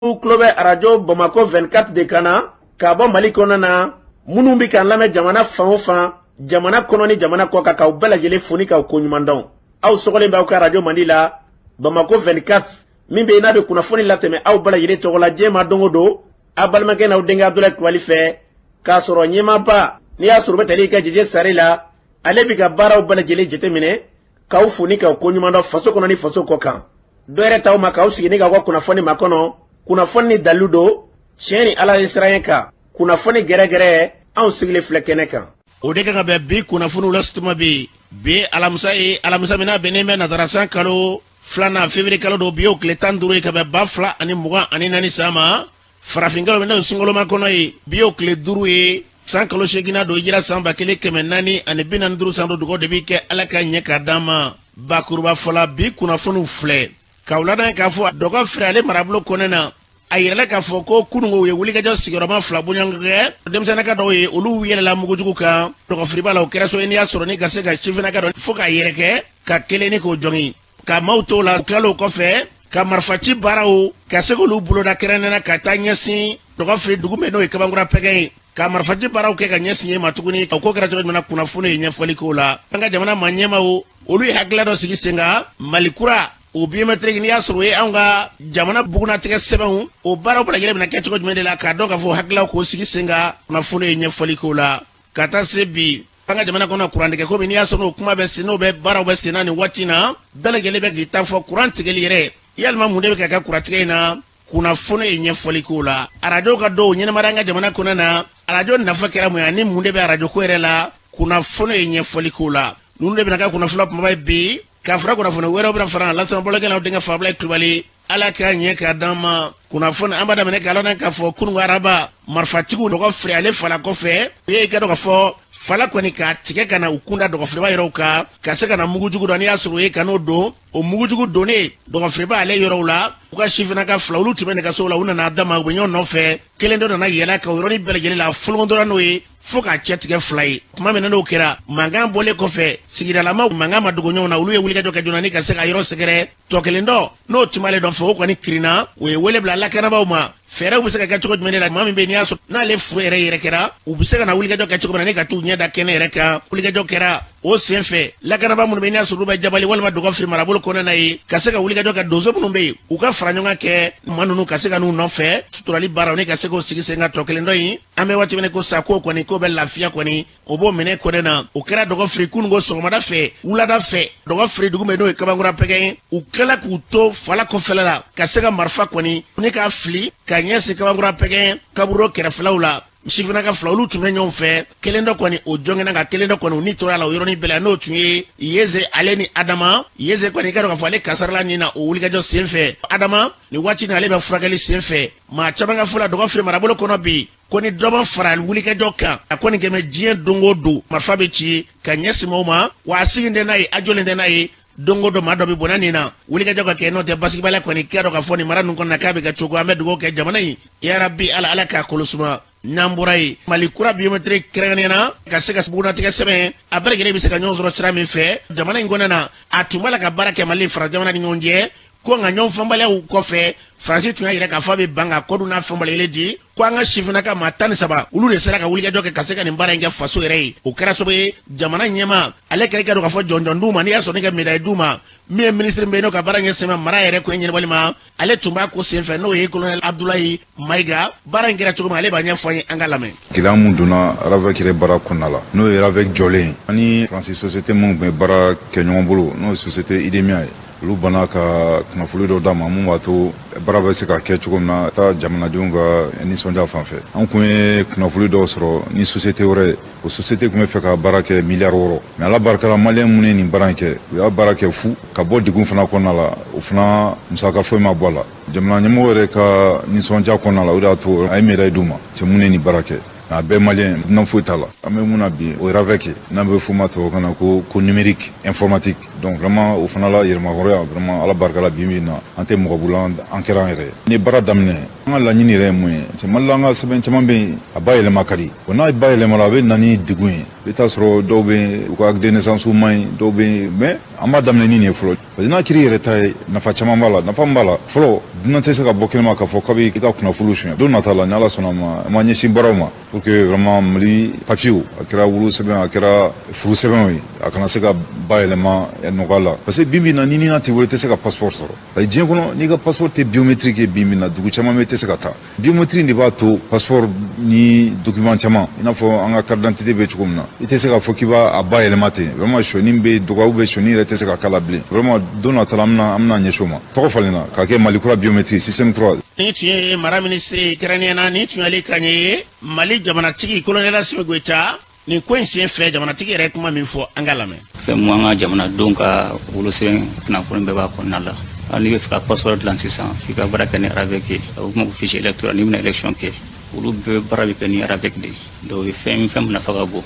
Tulo bɛ arajo Bamakɔ 24 de kan na k'a bɔ Mali kɔnɔ na. Minnu bɛ k'an lamɛn jamana fan o fan, jamana kɔnɔ ni jamana kɔ kan, k'aw bɛɛ lajɛlen fo ni k'aw ko ɲuman dɔn. Aw sɔgɔlen bɛ aw ka arajo mandi la, Bamakɔ 24, min bɛ yen n'a bɛ kunnafoni latɛmɛ aw bɛɛ lajɛlen tɔgɔ la diɲɛ ma don o don, aw balimakɛ n'aw denkɛ Abudulayi Kulubali fɛ, k'a sɔrɔ ɲɛmaaba n'i y'a sɔrɔ u bɛ tali kɛ Jeje Sare la, ale bɛ ka baaraw bɛɛ lajɛlen jateminɛ, k'aw fo ni k'aw ko ɲuman dɔn faso kɔnɔ ni faso kɔ kan. Dɔ yɛrɛ t'aw ma k'aw sigi ni k'aw ka kunnafoni makɔnɔ, kunnafoni ni dalilu don, tiɲɛ ni Ala ye siran kan, kunnafoni gɛrɛgɛrɛ, anw sigilen filɛ kɛnɛ kan. O de kan ka bɛn bi kunnafoniw la tuma bi. Bi alamisa ye alamisa min n'a bɛnnen bɛ nazara san kalo filanan, février kalo don. Bi o tile 15 ye ka bɛn 2024 san ma. Farafin kalo min n'o ye sunkaloma kɔnɔ ye, bi o tile 5 ye, san kalo seeginna don, hijira san 1445 san don. Dugawu de bɛ kɛ, Ala ka ɲɛ k'a d'an ma. Bakuruba fɔla, bi kunnafoniw filɛ k'aw ladɔn k'a fɔ Dɔgɔfiri ale marabolo kɔnɔna na, a yirala k'a fɔ ko kununko u ye wulikajɔ sigiyɔrɔma fila bɔɲɔgɔn kɛ. Denmisɛnninka dɔw ye, olu yɛlɛla mugujugu kan Dɔgɔfiriba la. O kɛra so ye n'i y'a sɔrɔ ni ka se ka sifinnaka dɔ fo k'a yɛrɛkɛ ka kelen ni k'o jɔngin ka maaw t'o la. Tilala o kɔfɛ ka marifaci baaraw ka se k'olu boloda, kɛrɛnkɛrɛnnenya ka taa ɲɛsin Dɔgɔfiri dugu min n'o ye Kabankura Pɛgɛ ye, ka marifaci baaraw kɛ ka ɲɛsin yen ma tuguni. O ko kɛra cogo jumɛn na? Kunnafoni ye ɲɛfɔli k'o la. An ka jamana maa ɲɛmaaw, olu ye hakilila dɔ sigi sen kan, Mali kura o biométrique, n'i y'a sɔrɔ o ye anw ka jamana bugunnatigɛ sɛbɛnw, o baaraw bɛɛ lajɛlen bɛna kɛ cogo jumɛn de la, k'a dɔn k'a fɔ hakililaw k'o sigi sen kan. Kunnafoni ye ɲɛfɔli k'o la. Ka taa se bi, an ka jamana kɔnɔ, kurantigɛ ko min n'i y'a sɔrɔ o kuma bɛ sen, n'o bɛ baaraw bɛ sen na nin waati na, bɛɛ lajɛlen bɛ k'i ta fɔ kuran tigɛli yɛrɛ. Yalima mun de bɛ ka kɛ kurantigɛ in na? Kunnafoni ye ɲɛfɔli k'o la. Arajo ka dɔw ɲɛnamaya an ka jamana kɔnɔ na, arajo nafa kɛra mun ye ani mun de bɛ arajo ko yɛrɛ la? Kunnafoni ye ɲɛfɔli k'o la. Ninnu de bɛna kɛ kunnafoni kumaba ye bi, k'a fara kunnafoni wɛrɛw bɛna fara lasɔrɔ bɔlɔkɛlaw denkɛ Fabulayi Kulubali. Ala k'a ɲɛ k'a d'an ma. Kunnafoni an b'a daminɛ k'a lɔn k'a fɔ kunun araba, marifatigiw Dɔgɔfiri ale fala kɔfɛ, u ye i ka dɔn k'a fɔ fala kɔni k'a tigɛ ka na u kunda Dɔgɔfiriba yɔrɔw kan, ka se ka na mugujugu dɔ n'i y'a sɔrɔ u ye ka n'o don. O mugujugu donnen Dɔgɔfiriba ale yɔrɔw la, u ka sifinnaka fila, olu tun bɛ nɛgɛsow la, u nana dama, u bɛ ɲɔgɔn nɔfɛ. Kelen dɔ nana yɛlɛ ka o yɔrɔnin bɛɛ lajɛlen la folon dɔrɔn n'o ye fo k'a cɛ tigɛ fila ye. Tuma min na n'o kɛra, mankan bɔlen kɔfɛ, sigidalamaw mankan ma dogo ɲɔgɔn na, olu ye wulikajɔ kɛ joona ni ka se ka yɔrɔ sɛgɛrɛ. Tɔ kelen dɔ n'o tun b'ale nɔfɛ, o kɔni kirinna. U ye wele bila lakanabaaw ma, fɛɛrɛw bɛ se ka kɛ cogo jumɛn de la, maa min bɛ n'i y'a sɔrɔ n'ale furu yɛrɛ yɛrɛ kɛra, u bɛ se ka na wulikajɔ kɛ cogo min na ni ka t'u ɲɛ da kɛnɛ yɛrɛ kan. Wulikajɔ kɛra o sen fɛ, lakanabaa minnu bɛ n'i y'a sɔrɔ olu bɛ Jabali walima Dɔgɔfiri marabolo kɔnɔna na ye, ka se ka wulikajɔ kɛ, donso minnu bɛ yen, u ka fara ɲɔgɔn kan kɛ maa ninnu ka se ka n'u nɔfɛ suturali baaraw ni ka se k'o sigi sen kan. Tɔ kelen dɔ in, an bɛ waati min ko sa, k'o kɔni k'o bɛ lafiya kɔni, o b'o minɛ kɔnɛ na. O kɛra Dɔgɔfiri kununko sɔgɔmada fɛ, wulada fɛ, Dɔgɔfiri dugu min n'o ye Kabankura Pɛgɛ ye. U tilala k'u to fala kɔfɛla la ka se ka marifa kɔni ni k'a fili ka ɲɛsin Kabankura Pɛgɛ kaburu kɛrɛfɛlaw la. Sifinnaka fila, olu tun bɛ ɲɔgɔn fɛ, kelen dɔ kɔni o jɔngɛnna, ka kelen dɔ kɔni u ni tora a la o yɔrɔnin bɛɛ la, n'o tun ye Yeze ale ni Adama. Yeze kɔni, i ka dɔn k'a fɔ ale kasarala nin na o wulikajɔ sen fɛ. Adama, nin waati nin ale bɛ furakɛli sen fɛ. Maa caman ka fɔ la, Dɔgɔfiri marabolo kɔnɔ bi ko ni dɔ ma fara wulikajɔ kan, a kɔni kɛmɛ diɲɛ don o don marifa bɛ ci ka ɲɛsin maaw ma, wa a sigin tɛ n'a ye, a jɔlen tɛ n'a ye. Don o don maa dɔ bɛ bɔnɛ nin na. Wulikajɔ ka kɛ, n'o tɛ basigibaliya kɔni, k'a dɔn k'a fɔ nin mara ninnu kɔnɔ na k'a bɛ kɛ cogo. An bɛ dugawu kɛ jamana in, yarabi Ala, Ala k'a kolo suma. N'an bɔra yen, Mali kura biométrique, kɛrɛnkɛrɛnnenya na ka se ka bugunnatigɛ sɛbɛn, a bɛɛ lajɛlen bɛ se ka ɲɔgɔn sɔrɔ sira min fɛ jamana in kɔnɔ na, a tun b'a la ka baara kɛ Mali fara jamana ni ɲɔgɔn cɛ ko, nka ɲɔgɔn faamubaliyaw kɔfɛ, Faransi tun y'a yira k'a fɔ a bɛ ban ka kɔdu n'a fɛn bɛɛ di, ko an ka sifinnaka maa 13, olu de sera ka wulikajɔ kɛ ka se ka nin baara in kɛ faso yɛrɛ ye. O kɛra sababu ye jamana ɲɛmaa ale ka i ka dɔn k'a fɔ jɔnjɔn d'u ma, n'i y'a sɔrɔ ni ka médaille d'u ma. Min ye minisiri bɛ yen n'o ka baara ɲɛsin bɛ mara yɛrɛ ko ɲɛnabɔli ma, ale tun b'a ko senfɛ, n'o ye colonel Abdoulaye Mayiga. Baara in kɛra cogo min, ale b'a ɲɛfɔ an ye, an ka lamɛn. Gɛlɛya mun donna RAVEC yɛrɛ baara kɔnɔna la, n'o ye RAVEC jɔlen ani Faransi société minnu tun bɛ baara kɛ ɲɔgɔn bolo, n'o ye société IDEMIA ye, olu banna ka kunnafoni dɔ d'a ma mun b'a to baara bɛ se ka kɛ cogo min na taa jamanadenw ka nisɔndiya fan fɛ. An kun ye kunnafoni dɔw sɔrɔ ni société wɛrɛ ye, o société tun bɛ fɛ ka baara kɛ miliyari 6, mais Ala barika la, Maliyɛn minnu ye nin baara in kɛ, u y'a baara kɛ fu ka bɔ degun fana kɔnɔna la, o fana musaka foyi ma bɔ a la. Jamana ɲɛmɔgɔ yɛrɛ ka nisɔndiya kɔnɔna la, o de y'a to a ye médaille d'u ma, cɛ minnu ye nin baara kɛ. A bɛɛ Maliyɛn, dunan foyi t'a la. An bɛ mun na bi, o ye RAVEC ye, n'an bɛ f'o ma tubabukan na ko numérique informatique. Donc vraiment, o fana la yɛrɛmahɔrɔnya, vraiment, Ala barika la, bi bi in na an tɛ mɔgɔ bolo, an kɛra an yɛrɛ ye. Ni baara daminɛ, an An ka laɲini yɛrɛ ye mun ye? Cɛ, Mali la, an ka sɛbɛn caman bɛ yen, a bayɛlɛma ka di o. N'a bayɛlɛmara, a bɛ na ni degun ye. I bɛ taa sɔrɔ dɔw bɛ yen, u ka acte de naissance man ɲi, dɔw bɛ yen. Mais an b'a daminɛ ni nin ye fɔlɔ, parce que n'a kɛra i yɛrɛ ta ye, nafa caman b'a la. Nafa min b'a la, fɔlɔ, dunan tɛ se ka bɔ kɛnɛma k'a fɔ k'a bɛ i ka kunnafoniw suɲɛ. Don nata la, ni Ala sɔnna ma, an b'an ɲɛsin baaraw ma pour que vraiment Mali papiyew, a kɛra wolosɛbɛn, a kɛra furusɛbɛnw ye, a kana se ka bayɛlɛma nɔgɔya la. Parce que bi bi in na, ni NINA t'i bolo, i tɛ se ka passeport sɔrɔ. Parce que diɲɛ kɔnɔ, n'i ka passeport tɛ biométrique ye, bi bi in na, dugu caman bɛ, i tɛ se ka taa. Biométrie de b'a to passeport ni document caman, i n'a fɔ an ka carte d'identité bɛ cogo min na, i tɛ se k'a fɔ k'i b'a a bayɛlɛma ten. Vraiment, sonyani bɛ dɔgɔya ou bien sonyani yɛrɛ tɛ se ka k'a la bilen. Vraiment, don nata la, an bɛna ɲɛsin o ma. Tɔgɔ falenna k'a kɛ Mali kura biométrie, système kura. Nin tun ye mara minisiri, kɛrɛnkɛrɛnnenya na, nin tun y'ale kan ye, Mali jamanatigi Kolonɛli Asimi Goyita. Nin ko in sen fɛ, jamanatigi yɛrɛ kuma min fɔ, an ka lamɛn. Fɛn mun, an ka jamanadenw ka wolosɛbɛn kunnafoni bɛɛ b'a kɔnɔna la. Hali n'i bɛ fɛ ka passeport dilan sisan, f'i ka baara kɛ ni RAVEC ye. A bɛ kuma ko fichier électoral, n'i bɛna élection kɛ, olu bɛɛ baara bɛ kɛ ni RAVEC de ye. Donc o ye fɛn min nafa ka bon.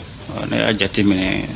Ne y'a jateminɛ,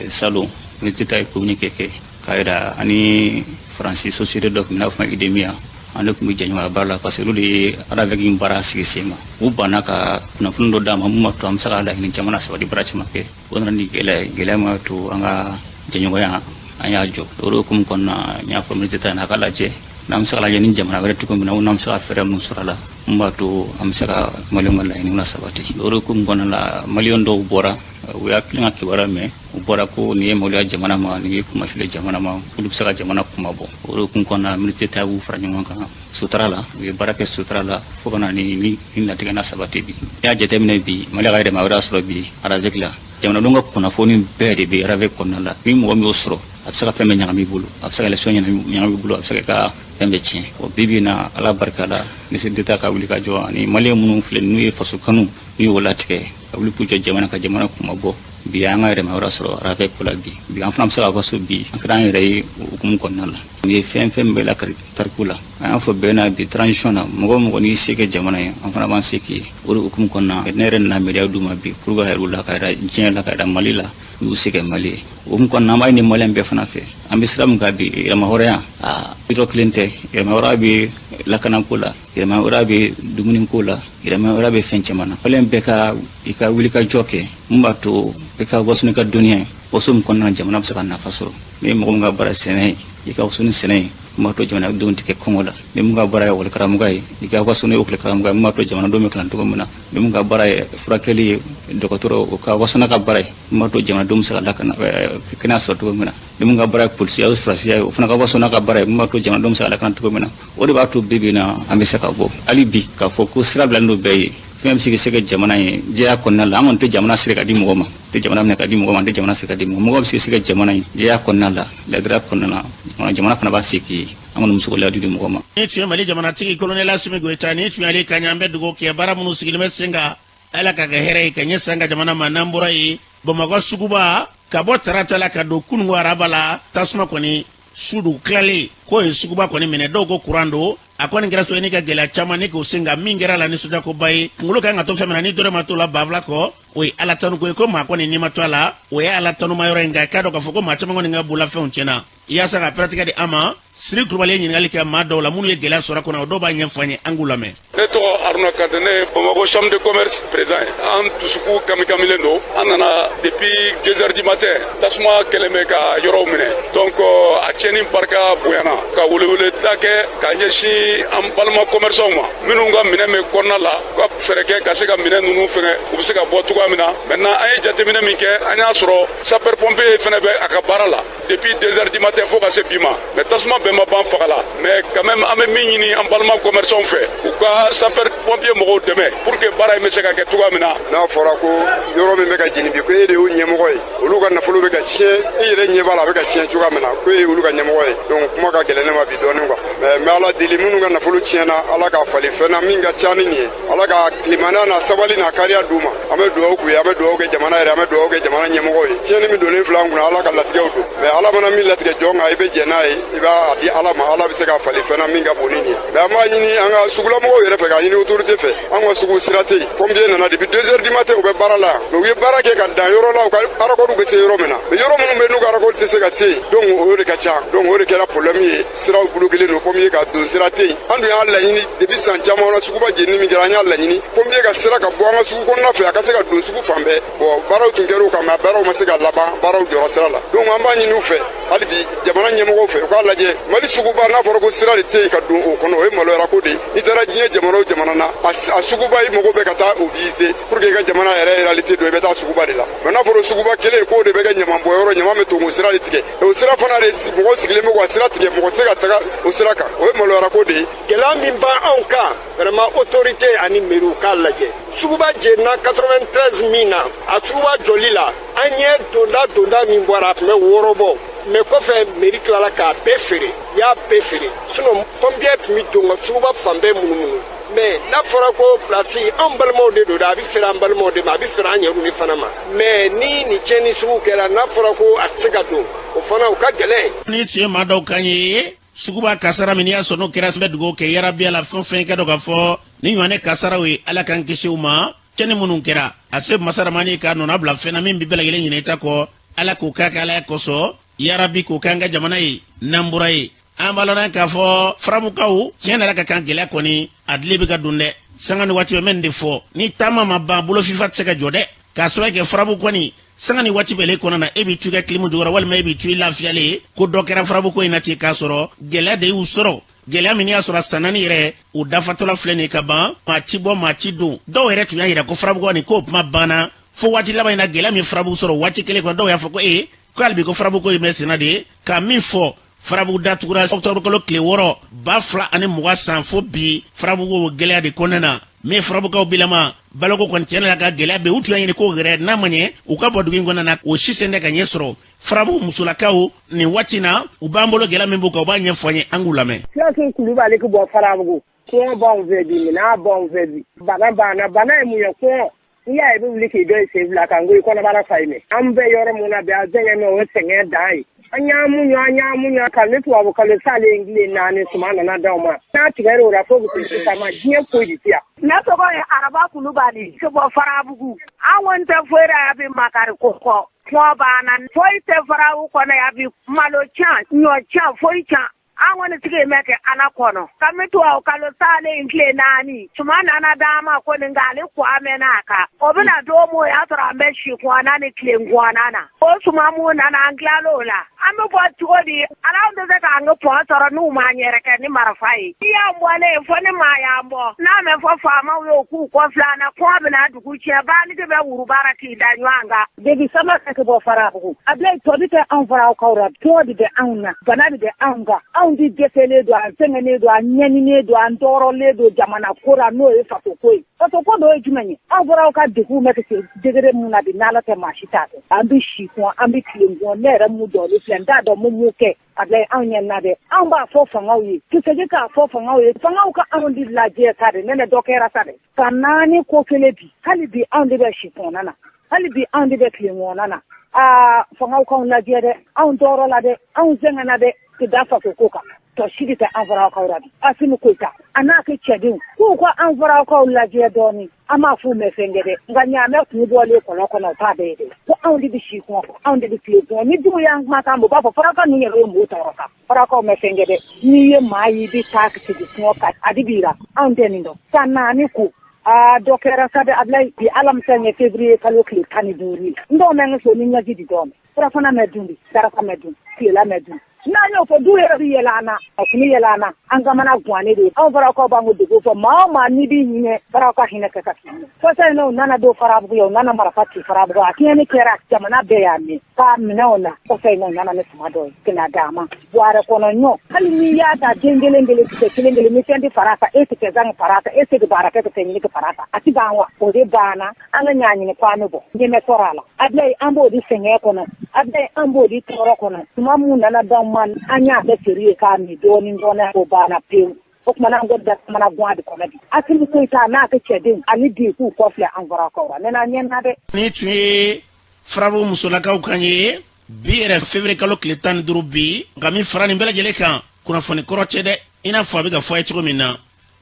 salon ministre ta ye communiqué kɛ k'a yira ani Faransi société dɔ tun bɛ n'a fɔ IDEMIA, an de tun bɛ jɛɲɔgɔnya baara la, parce que olu de ye RAVEC in baara sigi sen kan. U banna ka kunnafoni dɔ d'an ma mun b'a to an bɛ se ka laɲini caman na sabati, baara caman kɛ. O nana ni gɛlɛya ye, gɛlɛya min y'a to an ka jɛɲɔgɔnya, an y'a jɔ. O de hukumu kɔnɔna, n y'a fɔ ministre ta ɲɛna, a ka lajɛ n'an bɛ se ka lajɛ ni jamana wɛrɛ cogo min na, ou n'an bɛ se ka fɛɛrɛ minnu sɔrɔ a la mun b'a to an bɛ se ka Maliyɛnw ka laɲiniw la sabati. O de hukumu kɔnɔna la, Maliyɛn dɔw bɔra, u y'a kelen ka kibaruya mɛn, u bɔra ko nin ye maloya jamana ma, nin ye kumasuli jamana ma, olu bɛ se ka jamana kuma bɔ. O de hukumu kɔnɔna la, ministre ta y'u fara ɲɔgɔn kan sutura la, u ye baara kɛ sutura la fo ka na ni latigɛ na sabati. Bi, n'i y'a jateminɛ bi, Mali ka yɛrɛma wɛrɛ sɔrɔ bi RAVEC la, jamanadenw ka kunnafoni bɛɛ de bɛ RAVEC kɔnɔna la. Ni mɔgɔ min y'o sɔrɔ, a bɛ se ka fɛn bɛɛ ɲagami i bolo, a bɛ se ka élection ɲagami i bolo, a bɛ se ka fɛn bɛɛ tiɲɛ. O bi bi in na, Ala barika la, ministre d'État ka wuli ka jɔ ani Maliyɛn minnu filɛ, n'u ye faso kanu, n'u y'o latigɛ ka wuli k'u jɔ jamana ka jamana kuma bɔ, bi an ka yɛrɛma wɛrɛ sɔrɔ RAVEC ko la. Bi an fana bɛ se k'a fɔ so, bi an kɛra an yɛrɛ ye o hukumu kɔnɔna la. U ye fɛn fɛn bɛɛ lakari tariku la, an y'a fɔ bɛɛ na bi transition na, mɔgɔ o mɔgɔ n'i se kɛ jamana ye, an fana b'an se k'i ye. O de hukumu kɔnɔna, ne yɛrɛ nana médaille d'u ma bi pour ka yɛrɛ la, ka yira diɲɛ la, ka yira Mali la, u y'u se kɛ Mali ye. O hukumu kɔnɔna, an b'a ɲini Maliyɛn bɛɛ fana fɛ. An bɛ sira min kan bi, yɛrɛmahɔrɔnya a yɔrɔ kelen tɛ. Yɛrɛmahɔrɔnya bɛ lakanako la, yɛrɛmahɔrɔnya bɛ dumuniko la, yɛrɛmahɔrɔnya bɛ fɛn caman na. Maliyɛn bɛɛ ka i ka wuli ka jɔ kɛ mun b'a to i ka waso n'i ka dɔnniya ye, waso min kɔnɔna na jamana bɛ se ka nafa sɔrɔ. Ni mɔgɔ min ka baara sɛnɛ ye, i ka waso ni sɛnɛ ye mun b'a to jamanadenw tɛ kɛ kɔngɔ la. Ni mun ka baara ye ekɔli karamɔgɔ ye, i ka waso ni ekɔli karamɔgɔ ye mun b'a to jamanadenw bɛ kalan cogo min na. Ni mun ka baara ye furakɛli ye, dɔgɔtɔrɔ, o ka waso n'a ka baara ye mun b'a to jamanadenw bɛ se ka lakana, kɛnɛya sɔrɔ cogo min na. Ni mun ka baara ye polisiya o sɔrɔdasiya ye, o fana ka waso n'a ka baara ye mun b'a to jamanadenw bɛ se ka lakana cogo min na. O de b'a to bi bi in na, an bɛ se ka bɔ hali bi k'a fɔ ko sira bilalen don bɛɛ ye, fɛn bɛ se ka se ka jamana ye jɛya kɔnɔna la. An kɔni tɛ jamana siri ka di mɔgɔ ma, tɛ jamana minɛ ka di mɔgɔ ma, tɛ jamana siri ka di mɔgɔ. Mɔgɔ bɛ se ka jamana ye jɛya kɔnɔna la, ladiriya kɔnɔna na, jamana fana b'a se k'i ye. An kɔni muso layidu di mɔgɔ ma. Ni tun ye Mali jamanatigi Kolonɛli Asimi Goyita, ni tun y'ale ka ɲɛ. An bɛ dugawu kɛ, baara minnu sigilen bɛ sen kan, Ala ka kɛ hɛrɛ ye ka ɲɛsin an ka jamana ma. N'an bɔra yen, Bamakɔ suguba, ka bɔ tarata la ka don kununko araba la, tasuma kɔni su dugu tilalen k'o ye suguba kɔni minɛ. Dɔw ko kuran don. A kɔni kɛra so ni ka gɛlɛya caman ni k'o sen kan. Min kɛra la nisɔndiyakoba ye, kunkolo kan ka to fɛn min na, ni dɔrɔ ma to la 2000 kɔ, o ye Ala tanu ko ye, ko maa kɔni n'i ma to a la, o ye Ala tanuma yɔrɔ ye. Nka i k'a dɔn k'a fɔ ko maa caman kɔni ka bololafɛnw tiɲɛna. Yaasa ka pɛrɛtigɛ di an ma, Siri Kulubali ye ɲininkali kɛ maa dɔw la minnu ye gɛlɛya sɔrɔ a kɔnɔ. O dɔw b'a ɲɛfɔ an ye, an k'u lamɛn. Ne tɔgɔ Haruna Kante, ne ye Bamakɔ chambre de commerce président ye. An dusukun kamikamilen don. An nana depuis 2 heures du matin, tasuma kɛlen bɛ ka yɔrɔw minɛ. Donc a tiɲɛni barika bonyana. Ka weleweleda kɛ ka ɲɛsin an balima commerçants ma minnu ka minɛn bɛ kɔnɔna la, u ka fɛɛrɛ kɛ ka se ka minɛn ninnu fɛngɛ, u bɛ se ka bɔ cogoya min na. Maintenant, an ye jateminɛ min kɛ, an y'a sɔrɔ sapeur pompier fɛnɛ bɛ a ka baara la depuis 2 heures du matin fo ka se bi ma, mais tasuma bɛɛ ma ban faga la. Mais quand même, an bɛ min ɲini an balima commerçants fɛ, u ka sapeur pompier mɔgɔw dɛmɛ pour que baara in bɛ se ka kɛ cogoya min na. N'a fɔra ko yɔrɔ min bɛ ka jeni bi, ko e de y'o ɲɛmɔgɔ ye, olu ka nafolo bɛ ka tiɲɛ, i yɛrɛ ɲɛ b'a la a bɛ ka tiɲɛ cogoya min na, ko e ye olu ka ɲɛmɔgɔ ye, donc kuma ka gɛlɛn ne ma bi dɔɔnin quoi. Mais n bɛ Ala deli, minnu ka nafolo tiɲɛna, Ala k'a falen fɛn na min ka ca ni nin ye. Ala ka limaniya n'a sabali n'a kariya d'u ma. An bɛ dugawu k'u ye, an bɛ dugawu kɛ jamana yɛrɛ, an bɛ dugawu kɛ jamana ɲɛmɔgɔw ye. Tiɲɛni min donnen filɛ an kunna, Ala ka latigɛw don. Mais Ala mana min latigɛ jɔn kan, i bɛ jɛn n'a ye, i b'a di Ala ma, Ala bɛ se k'a falen fɛn na min ka bon ni nin ye. Mais an b'a ɲini an ka sugulamɔgɔw yɛrɛ fɛ, k'a ɲini autorité fɛ, an ka sugu sira tɛ yen. Pompier nana depuis 2 heures du matin, u bɛ baara la yan, mais u ye baara kɛ ka dan yɔrɔ la, u ka raccord bɛ se yɔrɔ min na, mais yɔrɔ minnu bɛ n'u ka raccord tɛ se ka se yen, donc o de ka ca. Donc o de kɛra problème ye, siraw bloqué don. pompier ka don sira tɛ yen. An dun y'a laɲini depuis san caman na, suguba jenini min kɛra, an y'a laɲini pompier ka sira ka bɔ an ka sugu kɔnɔna fɛ, a ka se ka don sugu fan bɛɛ. Bon, baaraw tun kɛra o kan, mais baaraw ma se ka laban, baaraw jɔra sira la. Donc an b'a ɲini u fɛ hali bi, jamana ɲɛmɔgɔw fɛ, u k'a lajɛ. Mali suguba, n'a fɔra ko sira de tɛ yen ka don o kɔnɔ, o ye maloyara ko de ye. N'i taara diɲɛ jamana o jamana na, a suguba, i mago bɛ ka taa o visiter pour que i ka jamana yɛrɛ réalité dɔn, i bɛ taa suguba de la. Mais n'a fɔra suguba kelen k'o de bɛ kɛ ɲamanbɔyɔrɔ, ɲaman bɛ ton, k'o sira de tigɛ, o sira fana de mɔgɔw sigilen bɛ k'o sira tigɛ, mɔgɔ tɛ se ka taga o sira kan, o ye maloyara ko de ye. Gɛlɛya min b'anw kan vraiment, autorité ani mairie k'a lajɛ. Suguba jenina 93 min na, a suguba jɔli la, an ɲɛ donda min bɔra, a tun bɛ 6 bɔ, mais kɔfɛ mairie tilala k'a bɛɛ feere, u y'a bɛɛ feere. Sinon pompier tun bɛ don ka suguba fan bɛɛ munumunu. Mais n'a fɔra ko place, anw balimaw de don dɛ, a bɛ feere an balimaw de ma, a bɛ feere an yɛrɛw de fana ma. Mais ni nin tiɲɛni sugu kɛra, n'a fɔra ko a tɛ se ka don, o fana o ka gɛlɛn. Ni tun ye maa dɔw kan ye, suguba kasara min y'a sɔrɔ n'o kɛra, bɛ dugawu kɛ yarabi la. Fɛn fɛn kɛ dɔ ka fɔ ni ɲɔgɔnɛ kasaraw ye, Ala k'an kisi u ma. Cɛnni minnu kɛra, a se masaramani k'a nɔna bila fɛn na min bɛ bɛɛ lajɛlen ɲinɛ i ta kɔ, Ala k'o k'a kɛ Ala kosɔn, yarabi k'o k'an ka jamana ye. N'an bɔra ye, an b'a lɔn k'a fɔ farabukaw, tiɲɛ nana ka kan, gɛlɛya kɔni a dile bɛ ka don dɛ. Sanga ni waati bɛ mɛ nin de fɔ, ni taama ma ban, bolo fifa tɛ se ka jɔ dɛ. K'a sababu kɛ farabu kɔni, sanga ni waati bɛɛ kɔnɔ na, e b'i tu i ka kilimu jukɔrɔ, walima e b'i tu i lafiyalen ye ko dɔ kɛra farabuko in na ten, k'a sɔrɔ gɛlɛya de y'u sɔrɔ. Gɛlɛya min y'a sɔrɔ san 4 yɛrɛ u dafatɔla filɛ nin ye ka ban, maa ci bɔ, maa ci don. Dɔw yɛrɛ tun y'a yira ko farabuko nin k'o kuma banna fo waati laban in na. Gɛlɛya min farabugu sɔrɔ waati kelen kɔnɔ, dɔw y'a fɔ ko ee, ko hali bi ko farabuko in bɛ senna de. Ka min fɔ, farabugu datugura octobre kalo tile 6 2020 san, fo bi farabugu gɛlɛya de kɔnɔna na. Min farabukaw bilama baloko kɔni, tiɲɛ la ka gɛlɛya bɛ u tun y'a ɲini k'o yɛrɛ n'a ma ɲɛ u ka bɔ dugu in kɔnɔna na, o si sen tɛ ka ɲɛ sɔrɔ. Farabugu musolakaw nin waati na, u b'an bolo gɛlɛya min b'u kan, u b'a ɲɛfɔ an ye, an k'u lamɛn. Siyasi Kulubali ka bɔ Farabugu. Kɔngɔ b'anw fɛ bi, minɛn b'anw fɛ bi, bana b'an na. Bana ye mun ye? Kɔngɔ. N'i y'a ye i bɛ wuli k'i dɔ i sen fila kan ko i kɔnɔbara fa i minɛ. An bɛ yɔrɔ mun na bi, a sɛgɛn mɛ, o ye sɛgɛn dan ye. An y'an muɲu, an y'an muɲu ka ni tubabu kalo salen tile 4 suman nana d'aw ma. N'a tigɛra o la fo bɛ se sisan ma, diɲɛ foyi de tɛ yan. Ne tɔgɔ ye Araba Kulubali ka bɔ Farabugu. An kɔni tɛ foyi la yan bi makari ko kɔ. Kɔngɔ b'an na, foyi tɛ Farabugu kɔnɔ yan bi, malo can, ɲɔ can, foyi can. An kɔni sigi bɛ kɛ Ala kɔnɔ. Kami tubabu kalo salen tile 4 suman nana d'an ma ko nin ale ko an mɛnna a kan. O bɛna don min, o y'a sɔrɔ an bɛ si kɔnɔna ni tile kɔnɔna na. O suman mun nana, an tilal'o la. An bɛ bɔ cogo di? Ala tɛ se k'an ka pɔn sɔrɔ n'u m'an yɛrɛkɛ ni marifa ye. N'i y'an bɔlen ye, fo ni maa y'an bɔ. N'a mɛn fɔ faamaw ye, u k'u kɔ filɛ an na, kɔngɔ bɛna dugu tiɲɛ, banike bɛ wurubara k'i da ɲɔgɔn kan. Debi sama ka bɔ Farabugu. A bila tɔbi tɛ anw Farabugukaw la, kɔngɔ de bɛ anw na, bana de bɛ anw kan. Anw de dɛsɛlen don, an sɛgɛnnen don, an ɲɛninen don, an tɔɔrɔlen don jamana ko la, n'o ye faso ko ye. Faso ko dɔ ye jumɛn ye? Anw fɔra ka degun bɛ se degré mun na bi, n'Ala tɛ maa si t'a dɔn. An bɛ si kɔn, an bɛ tilen kɔn. Ne yɛrɛ mun dɔɔnin filɛ, n t'a dɔn mun m'o kɛ. A bila anw ɲɛ na dɛ. Anw b'a fɔ fangaw ye, ka segin k'a fɔ fangaw ye, fangaw ka anw de lajɛ sa dɛ. Nɛnɛ dɔ kɛra sa dɛ. San 4 ko kelen bi, hali bi anw de bɛ si kɔnɔna na, hali bi anw de bɛ tile kɔnɔna na. Aa, fangaw k'anw lajɛ dɛ, anw tɔɔrɔ la dɛ, anw sɛgɛnna dɛ, ka da faso ko kan. Tɔ si de tɛ an Farabugukaw la bi. Asimi Goyita a n'a ka cɛdenw k'u ka an Farabugukaw lajɛ dɔɔnin. An m'a f'u mɛ fɛn kɛ dɛ, nka ɲaamɛ kun bɔlen kɔlɔn kɔnɔ, o t'a bɛɛ ye dɛ. Ko anw de bɛ si kɔngɔ, anw de bɛ tile kɔngɔ. Ni jugu y'an kumakan mɛn, u b'a fɔ Farabugukaw ninnu yɛrɛ ye mɔgɔw tɔɔrɔ sa. Farabugukaw mɛ fɛn kɛ dɛ. N'i ye maa ye i bɛ taa sigi kɔngɔ kan, a de b'i la. Anw tɛ nin dɔn. San 4 ko aa, dɔ kɛra sa dɛ. Abilayi, bi alamisa ɲɛ février kalo tile 15 ye. N dɔw mɛ n so ni ɲɛji di dɔɔnin. Surafana mɛ dun bi, daraka mɛ dun, tilela mɛ dun. N'an y'o fɔ, du yɛrɛ bɛ yɛlɛ an na, a kun bɛ yɛlɛ an na, an kamana gannen de. Anw Farabugukaw b'an ko degun fɔ, maa o maa n'i b'i hinɛ, Farabugukaw hinɛ kɛ ka k'i minɛ. Kɔsa in na, u nana don Farabugu yan, u nana marifa ci Farabugu, a tiɲɛni kɛra, jamana bɛɛ y'a mɛn. K'a minɛ o la, kɔsa in na, u nana ni suma dɔ ye, ka na d'an ma. Buwarɛ kɔnɔ ɲɔ, hali n'i y'a ta den kelen kelen, kisɛ kelen kelen, ni fɛn tɛ fara a kan, e tɛ kɛ zan fara a kan, e tɛ baara kɛ ka fɛn ɲini ka fara a kan, a tɛ ban wa? O de banna, an ka ɲa ɲini ko an bɛ bɔ, ɲɛmɛ sɔrɔ a la. Abilayi, an b'o di sɛgɛn kɔnɔ, Abilayi, an b'o di tɔɔrɔ kɔnɔ. Tuma mun nana d'anw ma, an y'a kɛ seri ye k'a min dɔɔnin dɔɔnin, o banna pewu. O tuma an ko da mana gan de kɔnɔ bi. Asimi Goyita n'a ka cɛdenw ani bi k'u kɔfilɛ an Farabugukaw la, ne n'a ɲɛ na dɛ. Nin tun ye Farabugu musolakaw kan ye bi yɛrɛ février kalo tile 15 bi. Nka min fara nin bɛɛ lajɛlen kan, kunnafoni kɔrɔ tɛ dɛ. I n'a fɔ a bɛ ka fɔ a ye cogo min na,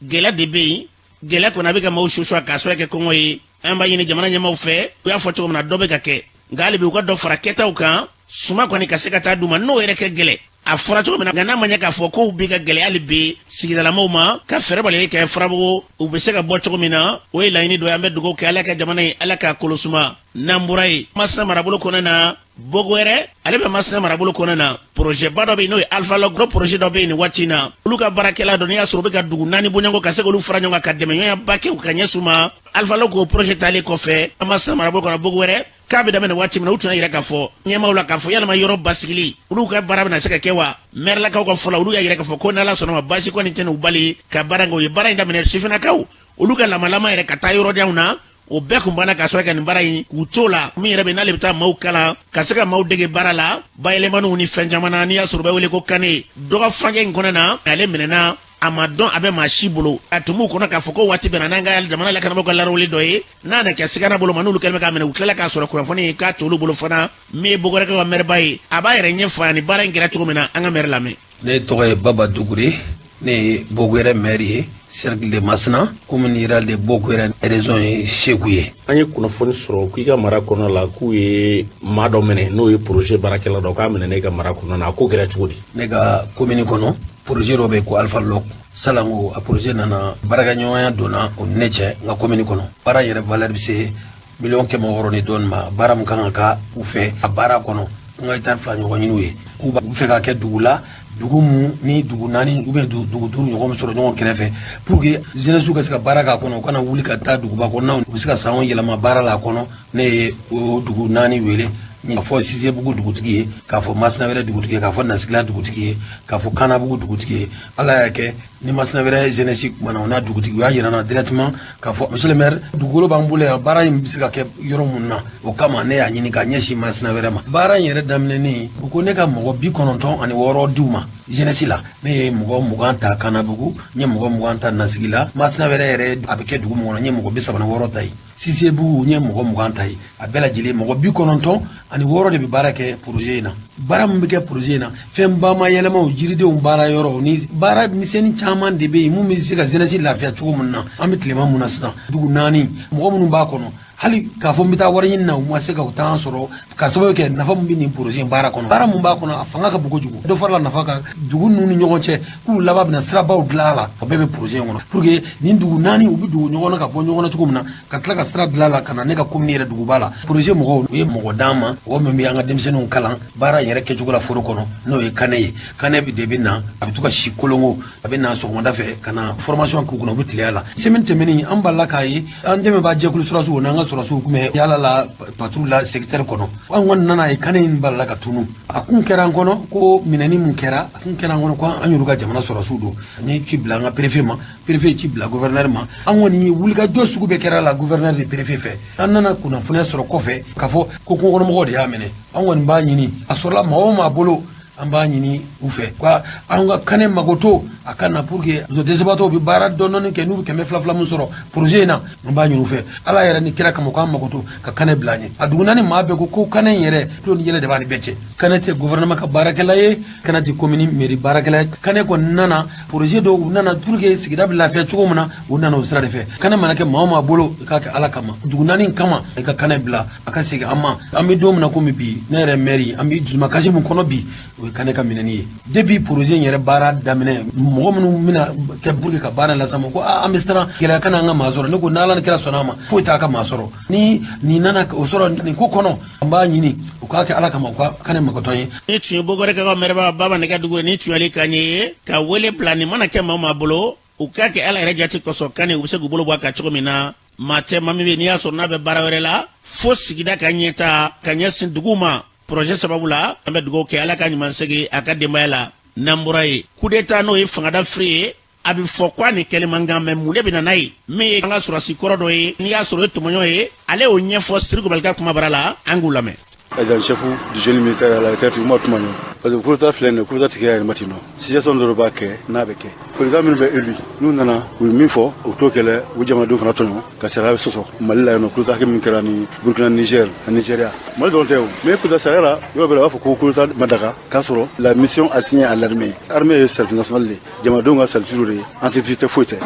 gɛlɛya de bɛ yen. Gɛlɛya kɔni a bɛ ka maaw susu k'a sababu kɛ kɔngɔ ye. An b'a ɲini jamana ɲɛmaaw fɛ, u y'a fɔ cogo min na, dɔ bɛ ka kɛ, nka hali bi u ka dɔ fara kɛtaw kan, suma kɔni ka se ka taa d'u ma. N'o yɛrɛ kɛ gɛlɛn. A fɔra cogo min na, nka n'a ma ɲɛ k'a fɔ kow bɛ ka gɛlɛya hali bi sigidalamaw ma, ka fɛɛrɛ balili kɛ Farabugu, u bɛ se ka bɔ cogo min na, o ye laɲini dɔ ye. An bɛ dugawu kɛ, Ala ka jamana in, Ala k'a kolo suma. N'an bɔra yen, Masina marabolo kɔnɔ na, Bogowɛrɛ, ale bɛ Masina marabolo kɔnɔ na, projet ba dɔ bɛ yen, n'o ye Alpha Log projet dɔ bɛ yen nin waati in na. Olu ka baarakɛla dɔ, n'i y'a sɔrɔ u bɛ ka dugu naani bɔɲɔgɔn ka se k'olu fara ɲɔgɔn kan ka dɛmɛɲɔgɔnya kɛ u ka ɲɛsin u ma. Alpha Log projet taalen kɔfɛ Masina marabolo kɔnɔ, Bogowɛrɛ, k'a bɛ daminɛ waati min na, u tun y'a yira k'a fɔ ɲɛmaaw la k'a fɔ yalama yɔrɔ basigili, olu ka baara bɛna se ka kɛ wa? Mɛrilakaw ka fɔ la, olu y'a yira k'a fɔ ko n'Ala sɔnna ma, baasi kɔni tɛna u bali ka baara kɛ. U ye baara in daminɛ, sifinnakaw olu ka lamalama yɛrɛ ka taa yɔrɔ janw na, o bɛɛ kun banna ka sɔrɔ ka nin baara in k'u t'o la. Min yɛrɛ bɛ n'ale bɛ taa maaw kalan ka se ka maaw dege baara la, bayɛlɛmaniw ni fɛn caman na, n'i y'a sɔrɔ u bɛ wele ko Kane, dɔgɔ furancɛ in kɔnɔ na, ale minɛna, a ma dɔn a bɛ maa si bolo. A tun b'u kɔnɔ k'a fɔ ko waati bɛnna n'an ka jamana lakanabaaw ka larawuli dɔ ye, n'a na kɛ sigana bolo ma, n'olu kɛlen bɛ k'a minɛ, u tilala k'a sɔrɔ kunnafoni k'a t'olu bolo fana. Min ye Bogowɛrɛkaw ka mɛriba ye, a b'a yɛrɛ ɲɛfɔ ani baara in kɛra cogo min na. An ka mɛri lamɛn. Ne tɔgɔ ye Baba Dugure, ne ye Bogowɛrɛ maire ye, cercle de Masina, commune rurale de Bogowɛrɛ, région ye Segu ye. An ye kunnafoni sɔrɔ k'i ka mara kɔnɔ la, k'u ye maa dɔ minɛ, n'o ye projet baarakɛla dɔ, k'a minɛ ne ka mara kɔnɔ na. A ko kɛra cogo di? Ne ka commune kɔnɔ, projet dɔ bɛ yen ko Alpha Log. Salanko a projet nana, baarakɛɲɔgɔnya donna o ni ne cɛ n ka commune kɔnɔ. Baara yɛrɛ valeur bɛ se 600 000 ni dɔɔni ma. Baara min kan ka kɛ u fɛ a baara kɔnɔ, n ka hectare 2 ɲɔgɔn ɲini u ye, k'u b'a fɛ ka kɛ dugu la, dugu mun ni dugu naani ou bien dugu duuru ɲɔgɔn bɛ sɔrɔ ɲɔgɔn kɛrɛfɛ, pour que jeunesse ka se ka baara k'a kɔnɔ, u kana wuli ka taa duguba kɔnɔnaw, u bɛ se ka sanw yɛlɛma baara la a kɔnɔ. Ne ye o dugu naani wele, k'a fɔ Sisebugu dugutigi ye, k'a fɔ Masinawɛrɛ dugutigi ye, k'a fɔ Nasigila dugutigi ye, k'a fɔ Kanabugu dugutigi ye. Ala y'a kɛ, ni Masinawɛrɛ jeunesse kumana, o n'a dugutigi, u y'a yira n na directement k'a fɔ monsieur le maire, dugukolo b'an bolo yan, baara in bɛ se ka kɛ yɔrɔ mun na. O kama ne y'a ɲini ka ɲɛsin Masinawɛrɛ ma. Baara in yɛrɛ daminɛnen, u ko ne ka mɔgɔ 96 d'u ma jeunesse la. Ne ye mɔgɔ 20 ta Kanabugu, n ye mɔgɔ 20 ta Nasigila. Masinawɛrɛ yɛrɛ, a bɛ kɛ dugu min kɔnɔ, n ye mɔgɔ 36 ta yen. Sisebugu, n ye mɔgɔ 20 ta yen. A bɛɛ lajɛlen mɔgɔ 96 de bɛ baara kɛ projet in na. Baara min bɛ kɛ projet in na, fɛn bama yɛlɛmaw, jiridenw baara yɔrɔ ni baara misɛnnin caman de bɛ yen mun bɛ se ka jeunesse lafiya cogo min na. An bɛ tilema mun na sisan, dugu naani mɔgɔ minnu b'a kɔnɔ, hali k'a fɔ n bɛ taa wari ɲini na, u ma se ka u t'an sɔrɔ, ka sababu kɛ nafa min bɛ nin projet in baara kɔnɔ. Baara min b'a kɔnɔ, a fanga ka bon kojugu. Dɔ farala nafa kan dugu ninnu ni ɲɔgɔn cɛ, k'u laban bɛna sirabaw dilan a la. O bɛɛ bɛ projet in kɔnɔ, pour que nin dugu naani, u bɛ dugu ɲɔgɔn na ka bɔ ɲɔgɔn na cogo min na, ka tila ka sira dilan a la ka na ne ka commune yɛrɛ duguba la. Projet mɔgɔw, u ye mɔgɔ d'an ma, mɔgɔ min bɛ an ka denmisɛnninw kalan baara in yɛrɛ kɛcogo la foro kɔnɔ, n'o ye Kanɛ ye. Kanɛ de bɛ na, a bɛ to ka si Kolongo, a bɛ na sɔgɔmada fɛ ka na formation k'u kunna, u bɛ tile a la. Semaine tɛmɛnen, an balila k'a ye an dɛmɛbaa jɛkulu sɔrɔdasiw n'an ka sɔrɔdasiw tun bɛ yaala la patrouille la secteur kɔnɔ. An kɔni nana ye Kanɛ in balila ka tunu. A kun kɛra an kɔnɔ ko minɛni mun kɛra, a kun kɛra an kɔnɔ ko an y'olu ka jamana sɔrɔdasiw don. An ye ci bila an ka préfet ma, préfet ye ci bila gouverneur ma. An kɔni wulikajɔ sugu bɛɛ kɛra la gouverneur ni préfet fɛ. An nana kunnafoniya sɔrɔ kɔfɛ k'a fɔ ko kungokɔnɔmɔgɔw de y'a minɛ. An kɔni b'a ɲini, a sɔrɔla maa o maa bolo, an b'a ɲini u fɛ ka an ka Kanɛ magoto, a ka na, pour que muso dɛsɛbaatɔw bɛ baara dɔɔni kɛ, n'u bɛ 200 2 min sɔrɔ projet in na. An b'a ɲini u fɛ, Ala yɛrɛ ni kira kama, k'an magoto ka Kanɛ bila an ye. A dugu naani maa bɛɛ ko ko Kanɛ in yɛrɛ, tulo ni yɛlɛ de b'a ni bɛɛ cɛ. Kanɛ tɛ gouvernement ka baarakɛla ye, Kanɛ tɛ commune mairie baarakɛla ye. Kanɛ kɔni nana projet dɔw nana pour que sigida bɛ lafiya cogo min na, u nana o sira de fɛ. Kanɛ mana kɛ maa o maa bolo, i k'a kɛ Ala kama, dugu naani kama, i ka Kanɛ bila a ka segin an ma. An bɛ don min na komi bi, ne yɛrɛ maire, an bɛ dusumakasi min kɔnɔ bi, o ye Kanɛ ka minɛni ye. Depuis projet in yɛrɛ baara daminɛ, mɔgɔ minnu bɛna kɛ pour que ka baara in lasama ko an bɛ siran gɛlɛya kana an ka maa sɔrɔ. Ne ko n'Ala ni kira sɔnna a ma, foyi t'a ka maa sɔrɔ. Ni nin nana o sɔrɔ nin ko kɔnɔ, an b'a ɲini u k'a kɛ Ala kama, u ka Kanɛ magotɔ ye. Ni tun ye Bogowɛrɛkaw ka mɛrɛba Baba Nɛgɛ Dugure, ni tun y'ale kan ye ka wele bila, nin mana kɛ maa o maa bolo, u k'a kɛ Ala yɛrɛ jate kosɔn, Kanɛ u bɛ se k'u bolo bɔ a kan cogo min na. Maa tɛ maa min bɛ n'i y'a sɔrɔ n'a bɛ baara wɛrɛ la fo sigida ka ɲɛta ka ɲɛsin dugu ma projet sababu la. An bɛ dugawu kɛ, Ala ka ɲuman segin a ka denbaya la. N'an bɔra yen, coup d'état, n'o ye fangada firi ye, a bɛ fɔ ko a ni kɛlɛ man kan, mɛ mun de bɛ na n'a ye? Min ye an ka sɔrɔdasi kɔrɔ dɔ ye, n'i y'a sɔrɔ o ye tɔmɔɲɔ ye, ale y'o ɲɛfɔ Siri Kulubali ka kumabara la. An k'u lamɛn. Adjudant chef du génie militaire à la retraite Umar Tumani, parce que coup d'état filɛ nin ye, coup d'état tɛ kɛ a yɛrɛ ma ten nɔ, situation dɔ de b'a kɛ n'a bɛ kɛ. Président minnu bɛ élu, n'u nana, u ye min fɔ, u t'o kɛlɛ, u jamanadenw fana tɔɲɔ ka sariya sɔsɔ. Mali la yan nɔ, coup d'état min kɛra ni Burkina, Niger, ani Nigeria, Mali dɔrɔn tɛ o. Mais coup d'état sariya la, yɔrɔ bɛɛ la, u b'a fɔ ko coup d'état ma daga, k'a sɔrɔ la mission assignée à l'armée, armée ye service national de ye, jamanadenw ka service de ye, entreprise tɛ, foyi tɛ,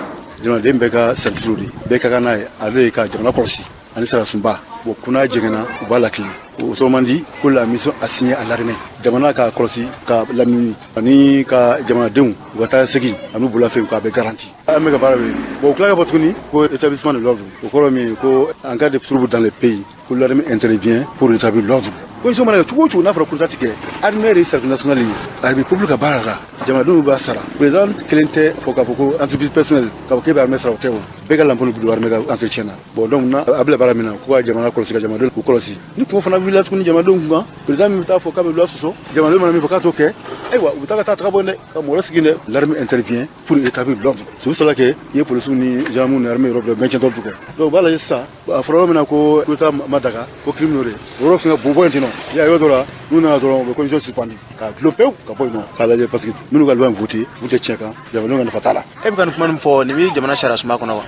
jamanaden bɛɛ ka service de ye, bɛɛ ka kan n'a ye, ale ye ka jamana kɔlɔsi ani sariyasunba. Bon, kunna jɛngɛnna, u b'a lakile. Autrement dit, ko la mission assignée à l'armée, jamana ka kɔlɔsi ka lamini ani ka jamanadenw u ka taa segin ani bolofɛn k'a bɛ garanti. An bɛ ka baara bɛ bon. U tila ka fɔ tuguni ko établissement de l'ordre, o kɔrɔ min ko en cas de trouble dans le pays, ko l'armée intervient pour rétablir l'ordre. Constitution mana kɛ cogo o cogo, n'a fɔra coup d'état ti kɛ, armée de service national ye, a bɛ peuple ka baara la, jamanadenw b'a sara. Président kelen tɛ fɔ k'a fɔ ko entreprise personnelle k'a fɔ k'e bɛ armée sara, o tɛ. O bɛɛ ka l'impôt bɛ don armée ka entretien na. Bon, donc na a bila baara min na ko ka jamana kɔlɔsi, ka jamanadenw k'u kɔlɔsi, ni kungo fana wulila tuguni jamanadenw kun kan, président min bɛ taa fɔ k'a bɛ loi sɔsɔ, jamanadenw mana min fɔ k'a t'o kɛ, ayiwa, u bɛ taa ka taa taga bɔ dɛ, ka mɔgɔ sigi dɛ. L'armée intervient pour établir l'ordre. C'est pour cela que i ye policiers ni gendarmes ni armée yɔrɔ bila maintien d'ordre kɛ. Donc u b'a lajɛ sisan, a fɔra yɔrɔ min na ko coup d'état ma daga, ko crime n'o de o yɔrɔ fana bon bɔ yen ten nɔ. I y'a ye, yɔrɔ dɔ la, n'u nana dɔrɔn, u bɛ constitution suspendu ka dulon pewu ka bɔ yen nɔ, k'a lajɛ, parce que minnu ka loi in voté, olu tɛ tiɲɛ kan, jamanadenw ka nafa t'a la. E bɛ ka nin kuma min fɔ, nin bɛ jamana sariya suma kɔnɔ wa?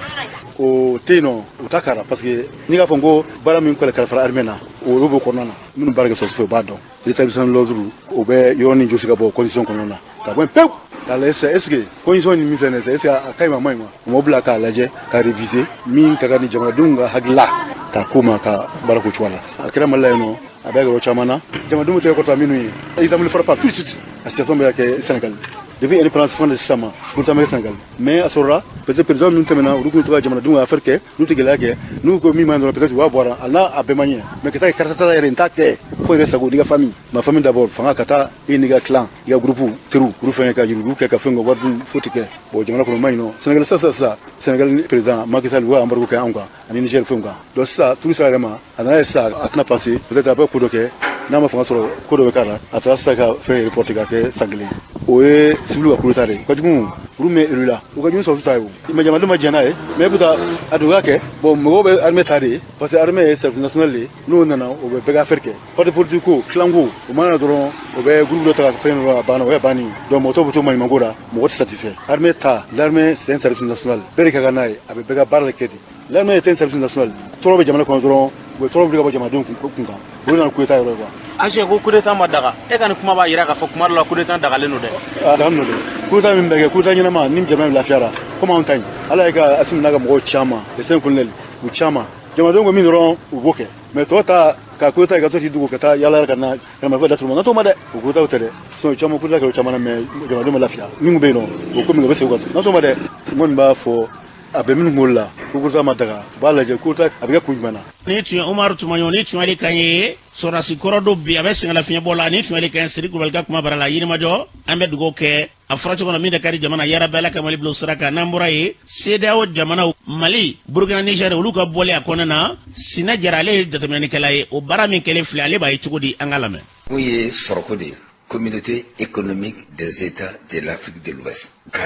O tɛ yen nɔ, o ta kara, parce que n'i k'a fɔ ko baara min kɔlɛ kalifara armée na, olu b'o kɔnɔna na. Minnu baara kɛ sɔrɔdasi fɛ, u b'a dɔn rétablissement de l'ordre, o bɛ yɔrɔnin josi ka bɔ constitution kɔnɔna na ka bɔ yen pewu, k'a lajɛ sisan, est ce que constitution ni min filɛ nin ye, est ce que a ka ɲi ma, a ma ɲi ma, o m'o bila k'a lajɛ ka réviser min ka kan ni jamanadenw ka hakilila k'a ko ma ka baara ko cogoya la. A kɛra Mali la yen nɔ, a bɛ yɔrɔ caman na, jamanadenw tɛgɛ kɔrɔta minnu ye. Exemple frappant tout de suite, a situation bɛ ka kɛ Sénégal depuis indépendance fo ka sisan ma, coup d'état ma kɛ Sénégal. Mais a sɔrɔla peut-être président minnu tɛmɛna, olu tun bɛ to ka jamanadenw ka affaire kɛ, n'u tɛ gɛlɛya kɛ, n'u ko min ma ɲi dɔrɔn, peut-être u b'a bɔ a la, hali n'a a bɛɛ ma ɲɛ. Mais ka taa kɛ karisa ta yɛrɛ, n t'a kɛ fo yɛrɛ sago n'i ka famille, ma famille d'abord, fanga ka taa e n'i ka clan, i ka groupe, teriw, olu fɛn ka yurugu kɛ ka fɛn ka wari dun, foyi tɛ kɛ. Bon, jamana kɔnɔ ma ɲi nɔ. Sénégal sisan sisan, Sénégal président Macky Sall, u ka embargo kɛ anw kan ani Niger fɛnw kan. Donc sisan turu sira yɛrɛ ma, a nana ye sisan, a tɛna passer, peut-être a bɛ ko dɔ kɛ, n'a ma fanga sɔrɔ, ko dɔ bɛ k'a la. A taara sisan ka fɛn reporter ka kɛ san kelen. O ye civil ka coup d'état de ye. O ka jugu, olu min élu la, o ka jugu sɔrɔdasi ta ye. O mais jamanadenw ma jɛn n'a ye, mais e bɛ taa a dun k'a kɛ. Bon, mɔgɔw bɛ armée ta de ye, parce que armée ye service national de ye. N'o nana, o bɛ bɛɛ ka affaire kɛ. Parti politique ko, clan ko, o mana na dɔrɔn, o bɛ groupe dɔ ta ka fɛn dɔ, a banna, o ye banni. Donc mɔgɔ tɔw bɛ to maɲumanko la, mɔgɔ tɛ satisfait. Armée ta, l'armée c'est un service national, bɛɛ de ka kan n'a ye, a bɛ bɛɛ ka baara de kɛ de. L'armée est un service national. Tɔɔrɔ bɛ jamana kɔnɔ dɔrɔn, u bɛ tɔɔrɔ wuli ka bɔ jamanadenw kun kan, o de nana coup d'état yɔrɔ ye quoi. AG ko coup d'état ma daga, e ka nin kuma b'a jira k'a fɔ kuma dɔ la coup d'état dagalen don dɛ. A dagalen don dɛ. Coup d'état min bɛ kɛ, coup d'état ɲɛnama ni jamana in lafiyara komi anw ta in, Ala ye ka Assimi n'a ka mɔgɔw caman, les cinq colonels, u caman, jamanadenw ko min dɔrɔn, u b'o kɛ. Mais tɔ ta ka coup d'état ka to k'i dogo ka taa yala ka na ka marifa datugu, ma t'o ma dɛ, o coup d'état tɛ dɛ. Sinon caman coup d'état kɛra o caman na, mais jamanadenw ma lafiya. Min bɛ yen nɔ, o ko min o bɛ segin ka to n'o ma dɛ. N kɔni b'a fɔ a bɛ minnu kunkolo la ko coup d'état ma daga, u b'a lajɛ coup d'état a bɛ kɛ kun jumɛn na. Ni tun ye Umaru Tumaɲɔ, ni tun y'ale kan ye, sɔrɔdasi kɔrɔ dɔ bi, a bɛ sɛgɛnlafiɲɛbɔ la. Ni tun y'ale kan ye Siri Kulubali ka kuma bara la Yirimajɔ. An bɛ dugawu kɛ a fɔra cogo min na, min de ka di jamana yarabi, Ala ka Mali bila o sira kan. N'an bɔra yen, CEDEAO jamanaw, Mali, Burukina, Niger, olu ka bɔli a kɔnɔna na, Sinɛ Jara, ale ye jateminɛlikɛla ye. O baara min kɛlen filɛ, ale b'a ye cogo di? An ka lamɛn. Mun ye sɔrɔko de ye? Communauté économique des États de l'Afrique de l'Ouest ka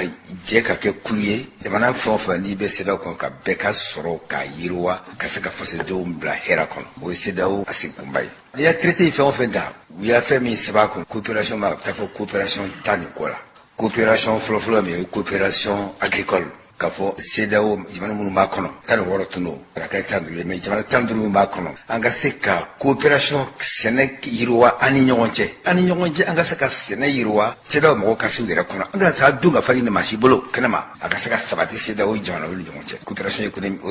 jɛ ka kɛ kulu ye, jamana fɛn o fɛn n'i bɛ CEDEAO kɔnɔ, ka bɛɛ ka sɔrɔ k'a yiriwa, ka se ka fasodenw bila hɛrɛ kɔnɔ, o ye CEDEAO a sigikunba ye. N'i y'a traité fɛn o fɛn ta, u y'a fɛn min sɛbɛn a kɔnɔ, coopération b'a, a bɛ taa fɔ coopération 10 nin kɔ la. Coopération fɔlɔfɔlɔ min ye coopération agricole, k'a fɔ CEDEAO jamana minnu b'a kɔnɔ, 16 tun don, a kɛra 15 ye, mais jamana 15 min b'a kɔnɔ, an ka se ka coopération sɛnɛ yiriwa an ni ɲɔgɔn cɛ, an ni ɲɔgɔn cɛ, an ka se ka sɛnɛ yiriwa, CEDEAO mɔgɔw ka se u yɛrɛ kɔnɔ, an kana taa dun ka fa ɲini maa si bolo kɛnɛma, a ka se ka sabati CEDEAO jamanaw ni ɲɔgɔn cɛ. Coopération économique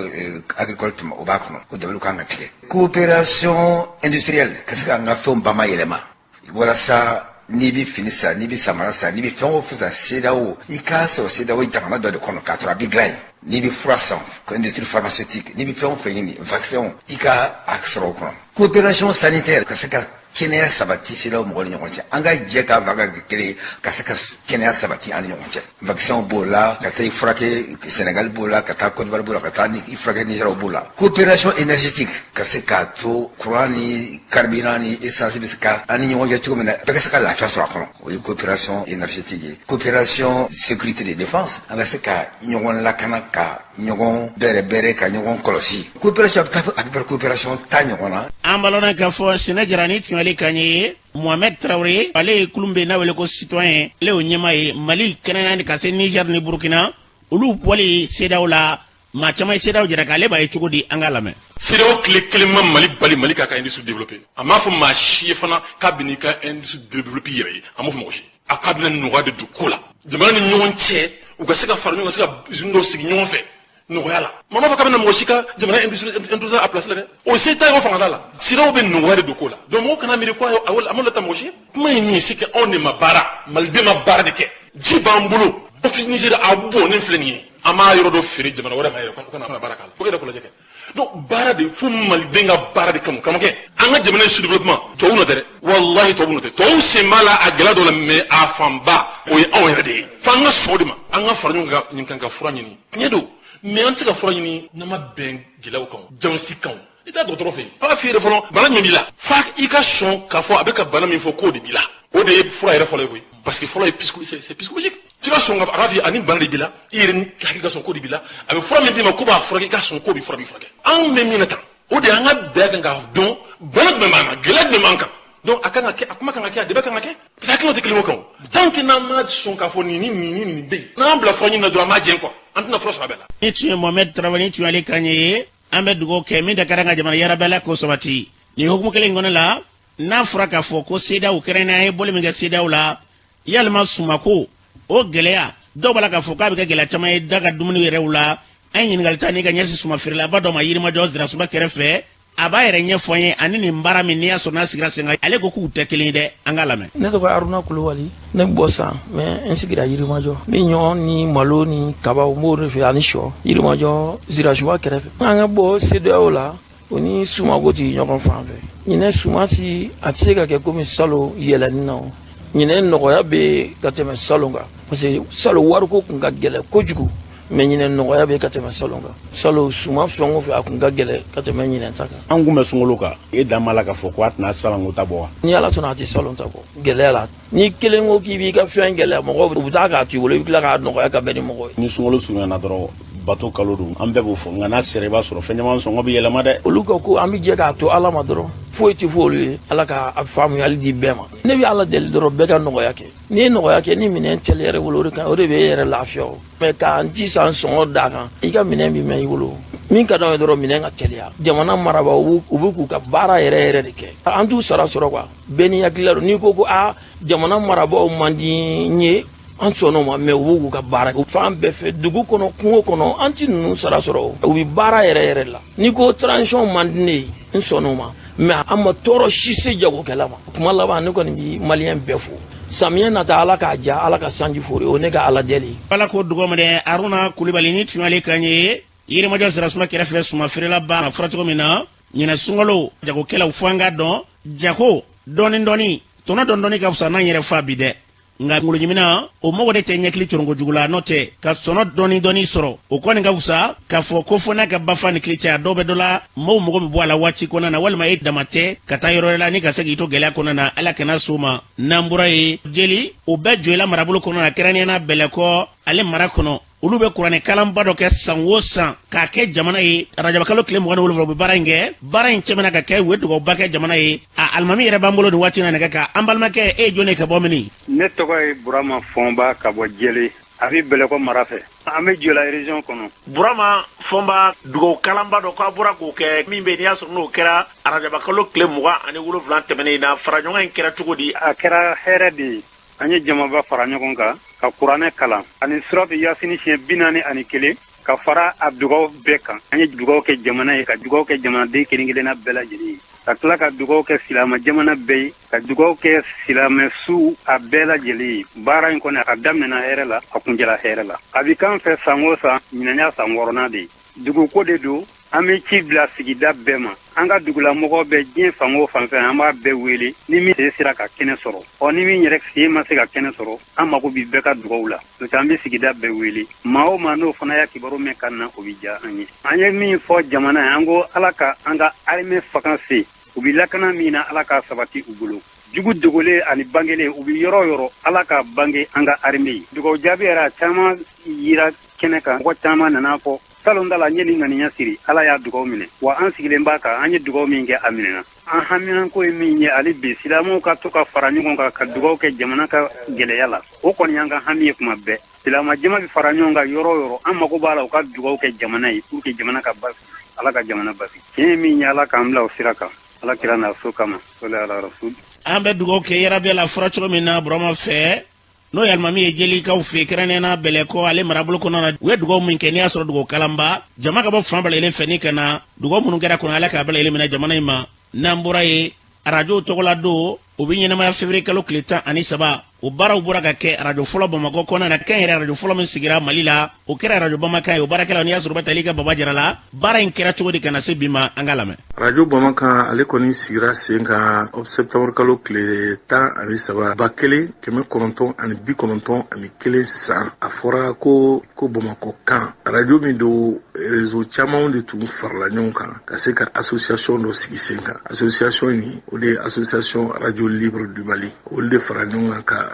agricole tuma o b'a kɔnɔ, o dabaliw kan ka tigɛ. Coopération industrielle, ka se k'an ka fɛnw bamayɛlɛma, walasa n'i bɛ fini san, n'i bɛ samara san, n'i bɛ fɛn o fɛn san CEDEAO, i k'a sɔrɔ CEDEAO jamana dɔ de kɔnɔ k'a sɔrɔ a bɛ dilan yen. N'i bɛ fura san, industrie pharmaceutique, n'i bɛ fɛn o fɛn ɲini, vaccin, i ka a sɔrɔ o kɔnɔ. Coopération sanitaire, ka se ka kɛnɛya sabati CEDEAO mɔgɔw ni ɲɔgɔn cɛ, an ka jɛ k'a fɔ ka kɛ kelen ye, ka se ka kɛnɛya sabati an ni ɲɔgɔn cɛ. Vaccin b'o la, ka taa i furakɛ Sénégal b'o la, ka taa Côte d'Ivoire b'o la, ka taa i furakɛ Niger b'o la. Coopération énergétique, ka se k'a to courant ni carburant ni essence bɛ se ka an ni ɲɔgɔn cɛ cogo min na, bɛɛ ka se ka lafiya sɔrɔ a kɔnɔ, o ye coopération énergétique ye. Coopération sécurité de défense, an ka se ka ɲɔgɔn lakana, ka ɲɔgɔn bɛrɛ bɛrɛ, ka ɲɔgɔn kɔlɔsi. Coopération a bɛ taa à peu près coopération 10 ɲɔgɔn na. An balona k'a fɔ Sɛnɛ Jara, ni tun y'ale kan ye Mohamed Traoré, ale ye kulu bɛ n'a wele ko citoyen, ale y'o ɲɛmaa ye. Mali kɛnɛna ka se Niger ni Burukina, olu bɔli CEDEAO la, maa caman ye CEDEAO jira k'ale b'a ye cogo di? An ka lamɛn. CEDEAO tile kelen ma Mali bali Mali k'a ka industrie développer. A m'a fɔ maa si ye fana k'a bɛ n'i ka industrie développer i yɛrɛ ye, a m'o fɔ mɔgɔ si. A k'a bɛna nɔgɔya de don ko la jamana ni ɲɔgɔn cɛ, u ka se ka fara ɲɔgɔn kan, ka se ka usine dɔw sigi ɲɔgɔn fɛ. nɔgɔya la. Maa m'a fɔ k'a bɛna mɔgɔ si ka jamana industrialiser a place la dɛ. O se t'a ye, o fanga t'a la. CEDEAO bɛ nɔgɔya de don ko la. Donc mɔgɔw kana miiri ko a m'o ta mɔgɔ si ye. Kuma ye min ye, c'est que anw de ma baara, maliden ma baara de kɛ. Ji b'an bolo, office Niger a bɔnnen filɛ nin ye, an b'a yɔrɔ dɔ feere jamana wɛrɛ ma yɛrɛ, ko kana baara k'a la. Fo e yɛrɛ k'o lajɛ kɛ. Donc baara de fo maliden ka baara de kanu kama kɛ an ka jamana ye sous-développement. Tubabu nɔ tɛ dɛ, walahi tubabu nɔ tɛ. Tubabu sen b'a la a gɛlɛya dɔw la, mais a fanba o ye anw yɛrɛ de ye. F'an ka sɔn o de ma, an ka fara ɲɔgɔn kan nin kan ka fura ɲini. Tiɲɛ don, mais an tɛ se ka fura ɲini n'an ma bɛn gɛlɛyaw kan, diagnostic kan. I taa dɔgɔtɔrɔ fɛ yen, a b'a f'i ye de fɔlɔ bana jumɛn b'i la, f'a i ka sɔn k'a fɔ a bɛ ka bana min fɔ k'o de b'i la. O de ye fura yɛrɛ fɔlɔ ye koyi, parce que fɔlɔ ye c'est psychologique. F'i ka sɔn a k'a f'i ye ani bana de b'i la, i yɛrɛ ni hakili ka sɔn k'o de b'i la. A bɛ fura min d'i ma ko b'a furakɛ, i ka sɔn k'o bɛ fura b'i furakɛ. Anw bɛ min na tan, o de y'an ka bɛn a kan k'a dɔn bana jumɛn b'an na, gɛlɛya jumɛn b'an kan. Donc a kan ka kɛ, a kuma kan ka kɛ, a débat kan ka kɛ, parce que hakilinaw tɛ kelen o kan. Tant que n'an ma sɔn k'a fɔ nin ni nin ni nin bɛ yen, n'an bila fura ɲini na dɔrɔn, an b'a jɛn quoi, an tɛna fura sɔrɔ a bɛɛ la. Ni tun ye Mohamed Tarawele, ni tun y'ale kan ye. An bɛ dugawu kɛ min da kɛra an ka jamana yarabi Ala k'o sabati. Nin hukumu kelen in kɔnɔ la, n'a fɔra k'a fɔ ko CEDEAO kɛrɛnkɛrɛnnenya ye bɔli min kɛ CEDEAO la, yalima sumako o gɛlɛya, dɔw b'a la k'a fɔ k'a bɛ kɛ gɛlɛya caman ye da ka dumuni yɛrɛw la. An ye ɲininkali ta ni ka ɲɛsin suma feerelaba dɔ ma Yirimajɔ Zirasuba kɛrɛfɛ. A b'a yɛrɛ ɲɛfɔ an ye ani nin baara min n'i y'a sɔrɔ n'a sigira sen kan. Ale ko k'u tɛ kelen ye dɛ, an k'a lamɛn. Ne tɔgɔ Aruna Kulubali, ne bɔ san mais n sigira Yirimajɔ. N bɛ ɲɔ ni malo ni kabaw, n b'o de feere ani sɔ, Yirimajɔ Zirasuba kɛrɛfɛ. An ka bɔ CEDEAO la, o ni sumako tɛ ɲɔgɔn fan fɛ. Ɲinɛ suma si a tɛ se ka kɛ komi salon yɛlɛnni na. O ɲinɛ nɔgɔya bɛ ka tɛmɛ salon kan, parce que salon wariko kun ka gɛlɛn kojugu, mais ɲinɛ nɔgɔya bɛ ka tɛmɛ salon kan. Salon suma fɛn o fɛn, a kun ka gɛlɛn ka tɛmɛ ɲinɛ ta kan. An kun bɛ sunkalo kan, e dan b'a la k'a fɔ ko a tɛna salonko ta bɔ wa? Ni Ala sɔnna, a tɛ salon ta bɔ gɛlɛya la. Ni kelen ko k'i b'i ka fɛn gɛlɛya, mɔgɔw u bɛ taa k'a to i bolo, i bɛ tila k'a nɔgɔya ka bɛn ni mɔgɔ ye. Ni sunkalo surunyana dɔrɔn, bato kalo don, an bɛɛ b'o fɔ, nka n'a sera i b'a sɔrɔ fɛn caman sɔngɔ bɛ yɛlɛma dɛ. Olu ka ko an bɛ jɛ k'a to Ala ma dɔrɔn, foyi tɛ fɔ olu ye. Ala ka faamuyali di bɛɛ ma. Ne bɛ Ala deli dɔrɔn, bɛɛ ka nɔgɔya kɛ. N'i ye nɔgɔya kɛ, ni minɛn teliya i bolo, o de kan, o de bɛ e yɛrɛ lafiya. O mais k'an ci san sɔngɔ d'a kan, i ka minɛn bɛ mɛn i bolo. Min ka d'anw ye dɔrɔn, minɛn ka teliya. Jamana marabaaw u bɛ k'u ka baara yɛrɛ yɛrɛ de kɛ, an t'u sara sɔrɔ quoi. Bɛɛ n'i hakilila don. N'i ko ko aa jamana marabaaw man di n ye, an sɔnn'o ma, mais u b'u k'u ka baara kɛ fan bɛɛ fɛ, dugu kɔnɔ, kungo kɔnɔ, an ti ninnu sara sɔrɔ, u bɛ baara yɛrɛ yɛrɛ la. N'i ko transition man di ne ye, n sɔnn'o ma, mais an ma tɔɔrɔ si se jagokɛla ma. Kuma laban, ne kɔni bi maliyɛn bɛɛ fo. Samiyɛ nata, Ala k'a ja, Ala ka sanji fori, o ne ka Ala deli. Ala k'o dugawu minɛ. Aruna Kulibali ni tun y'ale kan ye Yirimajɔ Sirasuma kɛrɛfɛ, suma feerelaba. A fɔra cogo min na, ɲinɛ sunkalo jagokɛlaw, fo an k'a dɔn jago dɔɔni dɔɔni, tɔnɔ dɔɔni dɔɔni ka fisa n'an yɛrɛ fa bi dɛ. Nka kunkoloɲimina o mago de tɛ ɲɛkili coronko jugu la, n'o tɛ ka sɔnɔ dɔɔni dɔɔni sɔrɔ, o kɔni ka fisa k'a fɔ ko fo n'a ka bafa ni kili cɛ. A dɔw bɛ dɔ la, maaw mago bɛ bɔ a la waati kɔnɔna na, walima e dama tɛ ka taa yɔrɔ wɛrɛ la ni ka se k'i to gɛlɛya kɔnɔna na. Ala kana s'o ma. N'an bɔra yen, jeli o bɛ Joyila marabolo kɔnɔ na, kɛrɛnkɛrɛnnenya na Bɛlɛkɔ ale mara kɔnɔ, olu bɛ kuranɛ kalanba dɔ kɛ san o san k'a kɛ jamana ye. Arajabakalo tile 27, u bɛ baara in kɛ. Baara in cɛmɛna ka kɛ, u ye dugawuba kɛ jamana ye. A alimami yɛrɛ b'an bolo nin waati na nɛgɛ kan. An balimakɛ, e ye jɔn ye ka bɔ mini? Ne tɔgɔ ye Burama Fɔnba ka bɔ Jele, a bɛ Bɛlɛkɔ mara fɛ, an bɛ Joyila région kɔnɔ. Burama Fɔnba, dugawu kalanba dɔ k'a bɔra k'o kɛ min bɛ, n'i y'a sɔrɔ n'o kɛra arajabakalo tile 27 tɛmɛnen in na, faraɲɔgɔn in kɛra cogo di? A kɛra hɛrɛ de ye. An ye jamaba fara ɲɔgɔn kan ka kuranɛ kalan ani suratu yasini siɲɛ 41 ka fara a dugaw bɛɛ kan. An ye dugaw kɛ jamana ye, ka dugaw kɛ jamanaden kelen kelenna bɛɛ lajɛlen ye, ka tila ka dugaw kɛ silamɛ jamana bɛɛ ye, ka dugaw kɛ silamɛ su a bɛɛ lajɛlen ye. Baara in kɔni, a daminɛna hɛrɛ la, a kuncɛla hɛrɛ la. A bɛ k'an fɛ san o san, ɲinan y'a san wɔɔrɔnan de ye. Duguko de don, an bɛ ci bila sigida bɛɛ ma. An ka dugulamɔgɔ bɛ diɲɛ fan o fan fɛ, an b'a bɛɛ wele. Ni min sen sera ka kɛnɛ sɔrɔ, ɔ ni min yɛrɛ sen ma se ka kɛnɛ sɔrɔ, an mago bɛ bɛɛ ka dugaw la. N'o tɛ, an bɛ sigida bɛɛ wele. Maa o maa n'o fana y'a kibaru mɛn ka na, o bɛ diya an ye. An ye min fɔ jamana ye, an ko Ala ka an ka armée fanga se. U bɛ lakana min na, Ala k'a sabati u bolo. Jugu dogolen ani bangelen, u bɛ yɔrɔ o yɔrɔ, Ala ka bange an ka armée ye. Dugawu jaabi yɛrɛ, a caman yira kɛnɛ kan. Mɔgɔ caman nana fɔ salon da la, n ye nin ŋaniya siri, Ala y'a dugawu minɛ. Wa an sigilen b'a kan, an ye dugawu min kɛ, a minɛna. An haminanko ye min ye hali bi, silamɛw ka to ka fara ɲɔgɔn kan ka dugawu kɛ jamana ka gɛlɛya la, o kɔni y'an ka hami ye kuma bɛɛ. Silamɛ jama bɛ fara ɲɔgɔn kan yɔrɔ o yɔrɔ, an mago b'a la u ka dugawu kɛ jamana ye pour que jamana ka basigi. Ala ka jamana basigi. Tiɲɛ ye min ye, Ala k'an bila o sira kan, Ala kira n'a so kama, sɔli ala rasul. An bɛ dugawu kɛ yarabi la fɔra cogo min na Burama fɛ. N'o ye alimami ye jelikaw fɛ kɛrɛnkɛrɛnnenya na Bɛlɛkɔ ale marabolo kɔnɔna na, u ye dugawu min kɛ, n'i y'a sɔrɔ dugawu kalanba jama ka bɔ fan bɛɛ lajɛlen fɛ ni ka na dugawu minnu kɛra kɔnɔ, Ala k'a bɛɛ lajɛlen minɛ jamana in ma. N'an bɔra yen, arajo tɔgɔla don, o bɛ ɲɛnamaya février kalo tile 13. O baaraw bɔra ka kɛ arajo fɔlɔ Bamakɔ kɔnɔna na, kɛnyɛrɛ arajo fɔlɔ min sigira Mali la, o kɛra arajo Bamakan ye. O baarakɛlaw, n'i y'a sɔrɔ u bɛ tali kɛ Baba Jara la, baara in kɛra cogo di ka na se bi ma, an k'a lamɛn. Arajo Bamakan, ale kɔni sigira sen kan septembre kalo tile 13 1991 san. A fɔra ko Bamakɔ kan arajo min don, réseau camanw de tun farala ɲɔgɔn kan ka se ka association dɔ sigi sen kan. Association in, o de ye Association Radio Libre du Mali. Olu de fara ɲɔgɔn kan ka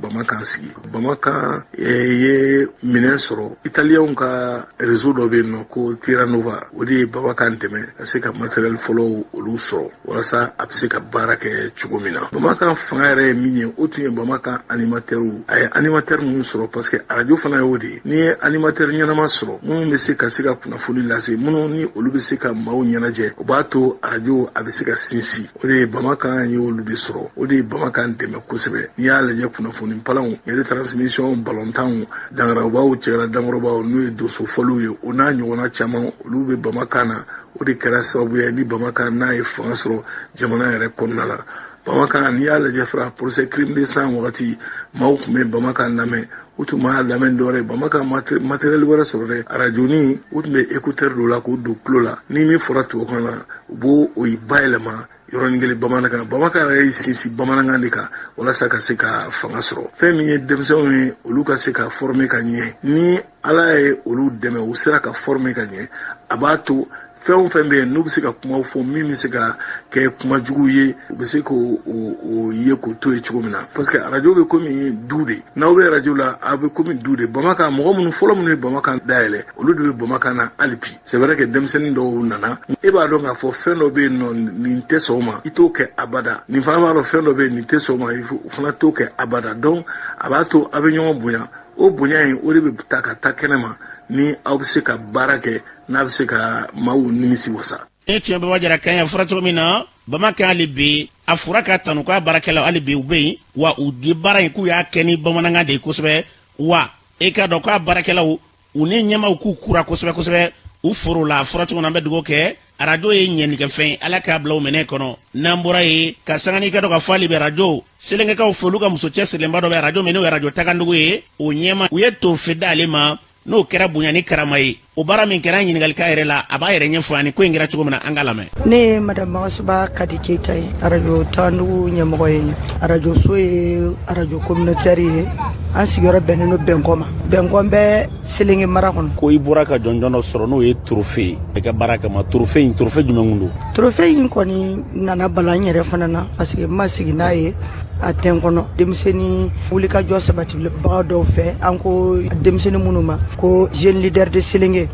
Bamakan sigi. Bamakan ye minɛn sɔrɔ Italiyɛnw ka réseau dɔ bɛ yen nɔ ko Terranova. O de ye Bamakan dɛmɛ ka se ka matériel fɔlɔw olu sɔrɔ walasa a bɛ se ka baara kɛ cogo min na. Bamakan fanga yɛrɛ ye min ye, o tun ye Bamakan animatɛriw. A ye animatɛri minnu sɔrɔ, parce que arajo fana y'o de ye, n'i ye animatɛri ɲɛnama sɔrɔ minnu bɛ se ka kunnafoni lase, minnu ni olu bɛ se ka maaw ɲɛnajɛ, o b'a to arajo a bɛ se ka sinsin. O de ye Bamakan ye olu de sɔrɔ, o de ye Bamakan dɛmɛ kosɛbɛ. N'i y'a lajɛ, kunnafoni palanw, retransmission, balontanw, dangarabaaw, cɛla dankɔrɔbaw, n'o ye donso fɔliw ye, o n'a ɲɔgɔnna caman, olu bɛ Bamakan na. O de kɛra sababu ye ni Bamakan n'a ye fanga sɔrɔ jamana yɛrɛ kɔnɔna la. Bamakan, n'i y'a lajɛ fana, procès crime de sang wagati, maaw tun bɛ Bamakan lamɛn. U tun b'a lamɛn dɔwɛrɛ, Bamakan matériel wɛrɛ sɔrɔ dɛ, arajoni u tun bɛ écouteur dɔ la k'o don tulo la, ni min fɔra tubabukan na, u b'o o bayɛlɛma yɔrɔnin kelen bamanankan na. Bamakan yɛrɛ y'i sinsin bamanankan de kan walasa ka se ka fanga sɔrɔ. Fɛn min ye denmisɛnw ye, olu ka se ka former ka ɲɛ. Ni Ala ye olu dɛmɛ, u sera ka former ka ɲɛ, a b'a to fɛn o fɛn bɛ yen n'u bɛ se ka kumaw fɔ min bɛ se ka kɛ kuma jugu ye, u bɛ se k'o o ye k'o to yen cogo min na, parce que arajo bɛ komi du de. N'aw bɛ arajo la, aw bɛ komi du de. Bamakan mɔgɔ minnu fɔlɔ minnu ye Bamakan dayɛlɛ, olu de bɛ Bamakan na hali bi. C'est vrai que denmisɛnnin dɔw nana, e b'a dɔn k'a fɔ fɛn dɔ bɛ yen nɔ, nin tɛ sɔn o ma, i t'o kɛ abada. Nin fana b'a dɔn fɛn dɔ bɛ yen, nin tɛ sɔn o ma, o fana t'o kɛ abada. Donc a b'a to aw bɛ ɲɔgɔn bonya. O bonya in, o de bɛ ta ka taa kɛnɛ ma ni aw bɛ se ka baara kɛ, n'a bɛ se ka maaw nimisi wasa. E tiɲɛ, Baba Jara kan y'a fɔra cogo min na, Bamakan hali bi a fɔra ka tanu k'a baarakɛlaw hali bi u bɛ yen, wa u di baara in k'u y'a kɛ ni bamanankan de ye kosɛbɛ. Wa e k'a dɔn k'a baarakɛlaw u ni ɲɛmaaw k'u kura kosɛbɛ kosɛbɛ u foro la. A fɔra cogo min na, an bɛ dugawu kɛ, arajo ye ɲɛnikɛfɛn ye, Ala k'a bila u minɛ kɔnɔ. N'an bɔra yen ka sanga n'i ka dɔn ka fɔ hali bi arajo Selenkekaw fɛ, olu ka muso cɛsirilenba dɔ bɛ arajo min n'o ye arajo Tagandugu ye, o ɲɛma u ye trophée d'ale ma, n'o kɛra bonya ni karama ye. O baara min kɛra, an ɲininkali k'a yɛrɛ la, a b'a yɛrɛ ɲɛfɔ ani ko in kɛra cogo min na, an k'a lamɛn. Ne ye madame Magasuba Kadi Keyita ye, arajo Tagandugu ɲɛmɔgɔ ye. Arajo so ye arajo communautaire ye. An sigiyɔrɔ bɛnnen don Bɛnkɔ ma. Bɛnkɔ bɛ Selenge mara kɔnɔ. Ko i bɔra ka jɔnjɔn dɔ sɔrɔ, n'o ye trophée i ka baara kama. Trophée in, trophée jumɛn kun don? Trophée in kɔni nana bala n yɛrɛ fana na, parce que n ma sigi n'a ye a tɛ n kɔnɔ. Denmisɛnnin wulikajɔ sabatibaga dɔw fɛ, an ko denmisɛnnin minnu ma ko jeune leader de Selenge,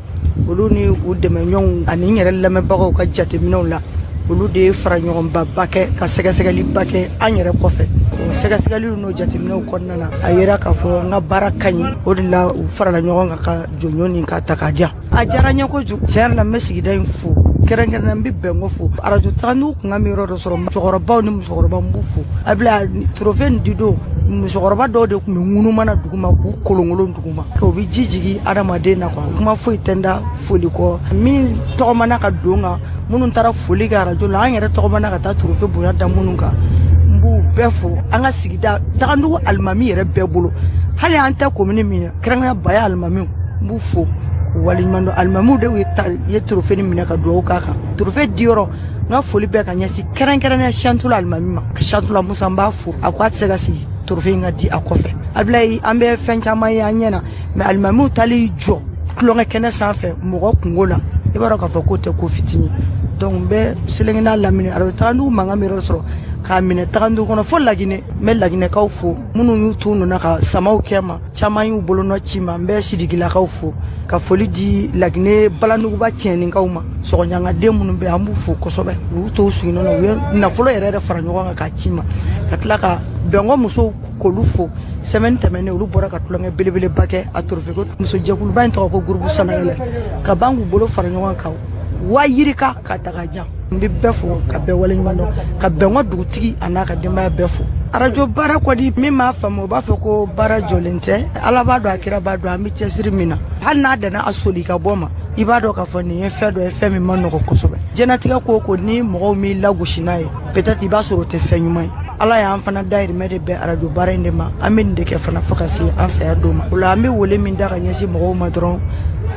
olu ni u dɛmɛɲɔgɔnw ani n yɛrɛ lamɛnbagaw ka jateminɛw la, olu de ye fara ɲɔgɔnbaba kɛ ka sɛgɛsɛgɛliba kɛ an yɛrɛ kɔfɛ. O sɛgɛsɛgɛliw n'o jateminɛw kɔnɔna na, a yera k'a fɔ n ka baara ka ɲi. O de la u farala ɲɔgɔn kan ka jɔnjɔn nin k'a ta k'a diyan. A diyara n ye kojugu. Tiɲɛ yɛrɛ la, n bɛ sigida in fo, kɛrɛnkɛrɛnnenya n bɛ Bɛnko fo. Arajo Tagandugu kun ka min yɔrɔ dɔ sɔrɔ, cɛkɔrɔbaw ni musokɔrɔbaw, n b'u fo. A bila trophée nin di don, musokɔrɔba dɔw de tun bɛ ŋunuma na duguma k'u kolonkolon duguma, o bɛ ji jigin adamaden na quoi. Kuma foyi tɛ n da foli kɔ. Min tɔgɔmana ka don kan, minnu taara foli kɛ arajo la, an yɛrɛ tɔgɔmana ka taa trophée bonya da minnu kan, n b'u bɛɛ fo. An ka sigida Tagandugu alimami yɛrɛ bɛɛ bolo, hali an tɛ komini min na, kɛrɛnkɛrɛnnenya Baya alimamiw, n b'u fo k'u waleɲuman dɔn. Alimamiw de ye trophée nin minɛ ka dugawu k'a kan. Trophée diyɔrɔ, n ka foli bɛɛ ka ɲɛsin kɛrɛnkɛrɛnnenya Santula alimami ma, Santula Musa, n b'a fo. A ko a tɛ se ka sigi trophée in ka di a kɔfɛ. Abilayi, an bɛ fɛn caman ye an ɲɛ na, mais alimamiw taali jɔ tulonkɛ kɛnɛ sanfɛ mɔgɔ kungo la, i b'a dɔn k'a fɔ k'o tɛ ko fitinin. Donc n bɛ Selenge n'a lamini arajo Tagandugu mankan bɛ yɔrɔ sɔrɔ k'a minɛ Tagandugu kɔnɔ fo Laginɛ. N bɛ Laginɛkaw fo, minnu y'u t'u nɔ ka samaw kɛ ma, caman y'u bolonɔ ci ma. N bɛ Sidikilakaw fo, ka foli di Laginɛ Balanduguba tiɲɛnikaw ma, sɔgɔɲangaden minnu bɛ, an b'u fo kosɛbɛ. U y'u to sigi nɔ na, u ye nafolo yɛrɛ yɛrɛ fara ɲɔgɔn kan k'a ci ma, ka tila ka Bɛnkɔ musow k'olu fo. Semaine tɛmɛnen, olu bɔra ka tulonkɛ belebeleba kɛ a trophée ko. Musojɛkuluba in tɔgɔ ko groupe Sanayɛlɛ, ka ban k'u bolo fara ɲɔgɔn kan waa yirika ka taga jan. N bɛ bɛɛ fo ka bɛɛ waleɲuman dɔn, ka bɛn ka dugutigi a n'a ka denbaya bɛɛ fo. Arajo baara kɔni, min m'a faamu, o b'a fɔ ko baara jɔlen tɛ. Ala b'a dɔn, a kira b'a dɔn, an bɛ cɛsiri min na. Hali n'a danna a soli ka bɔ ma, i b'a dɔn k'a fɔ nin ye fɛn dɔ ye, fɛn min ma nɔgɔ kosɛbɛ. Diɲɛnatigɛ ko o ko, ni mɔgɔw m'i lagosi n'a ye, peut-être i b'a sɔrɔ o tɛ fɛn ɲuman ye. Ala y'an fana dayirimɛ de bɛn arajo baara in de ma. An bɛ nin de kɛ fana fo ka se an saya don ma. O la, an bɛ wele min da ka ɲɛsin mɔgɔw ma dɔrɔn,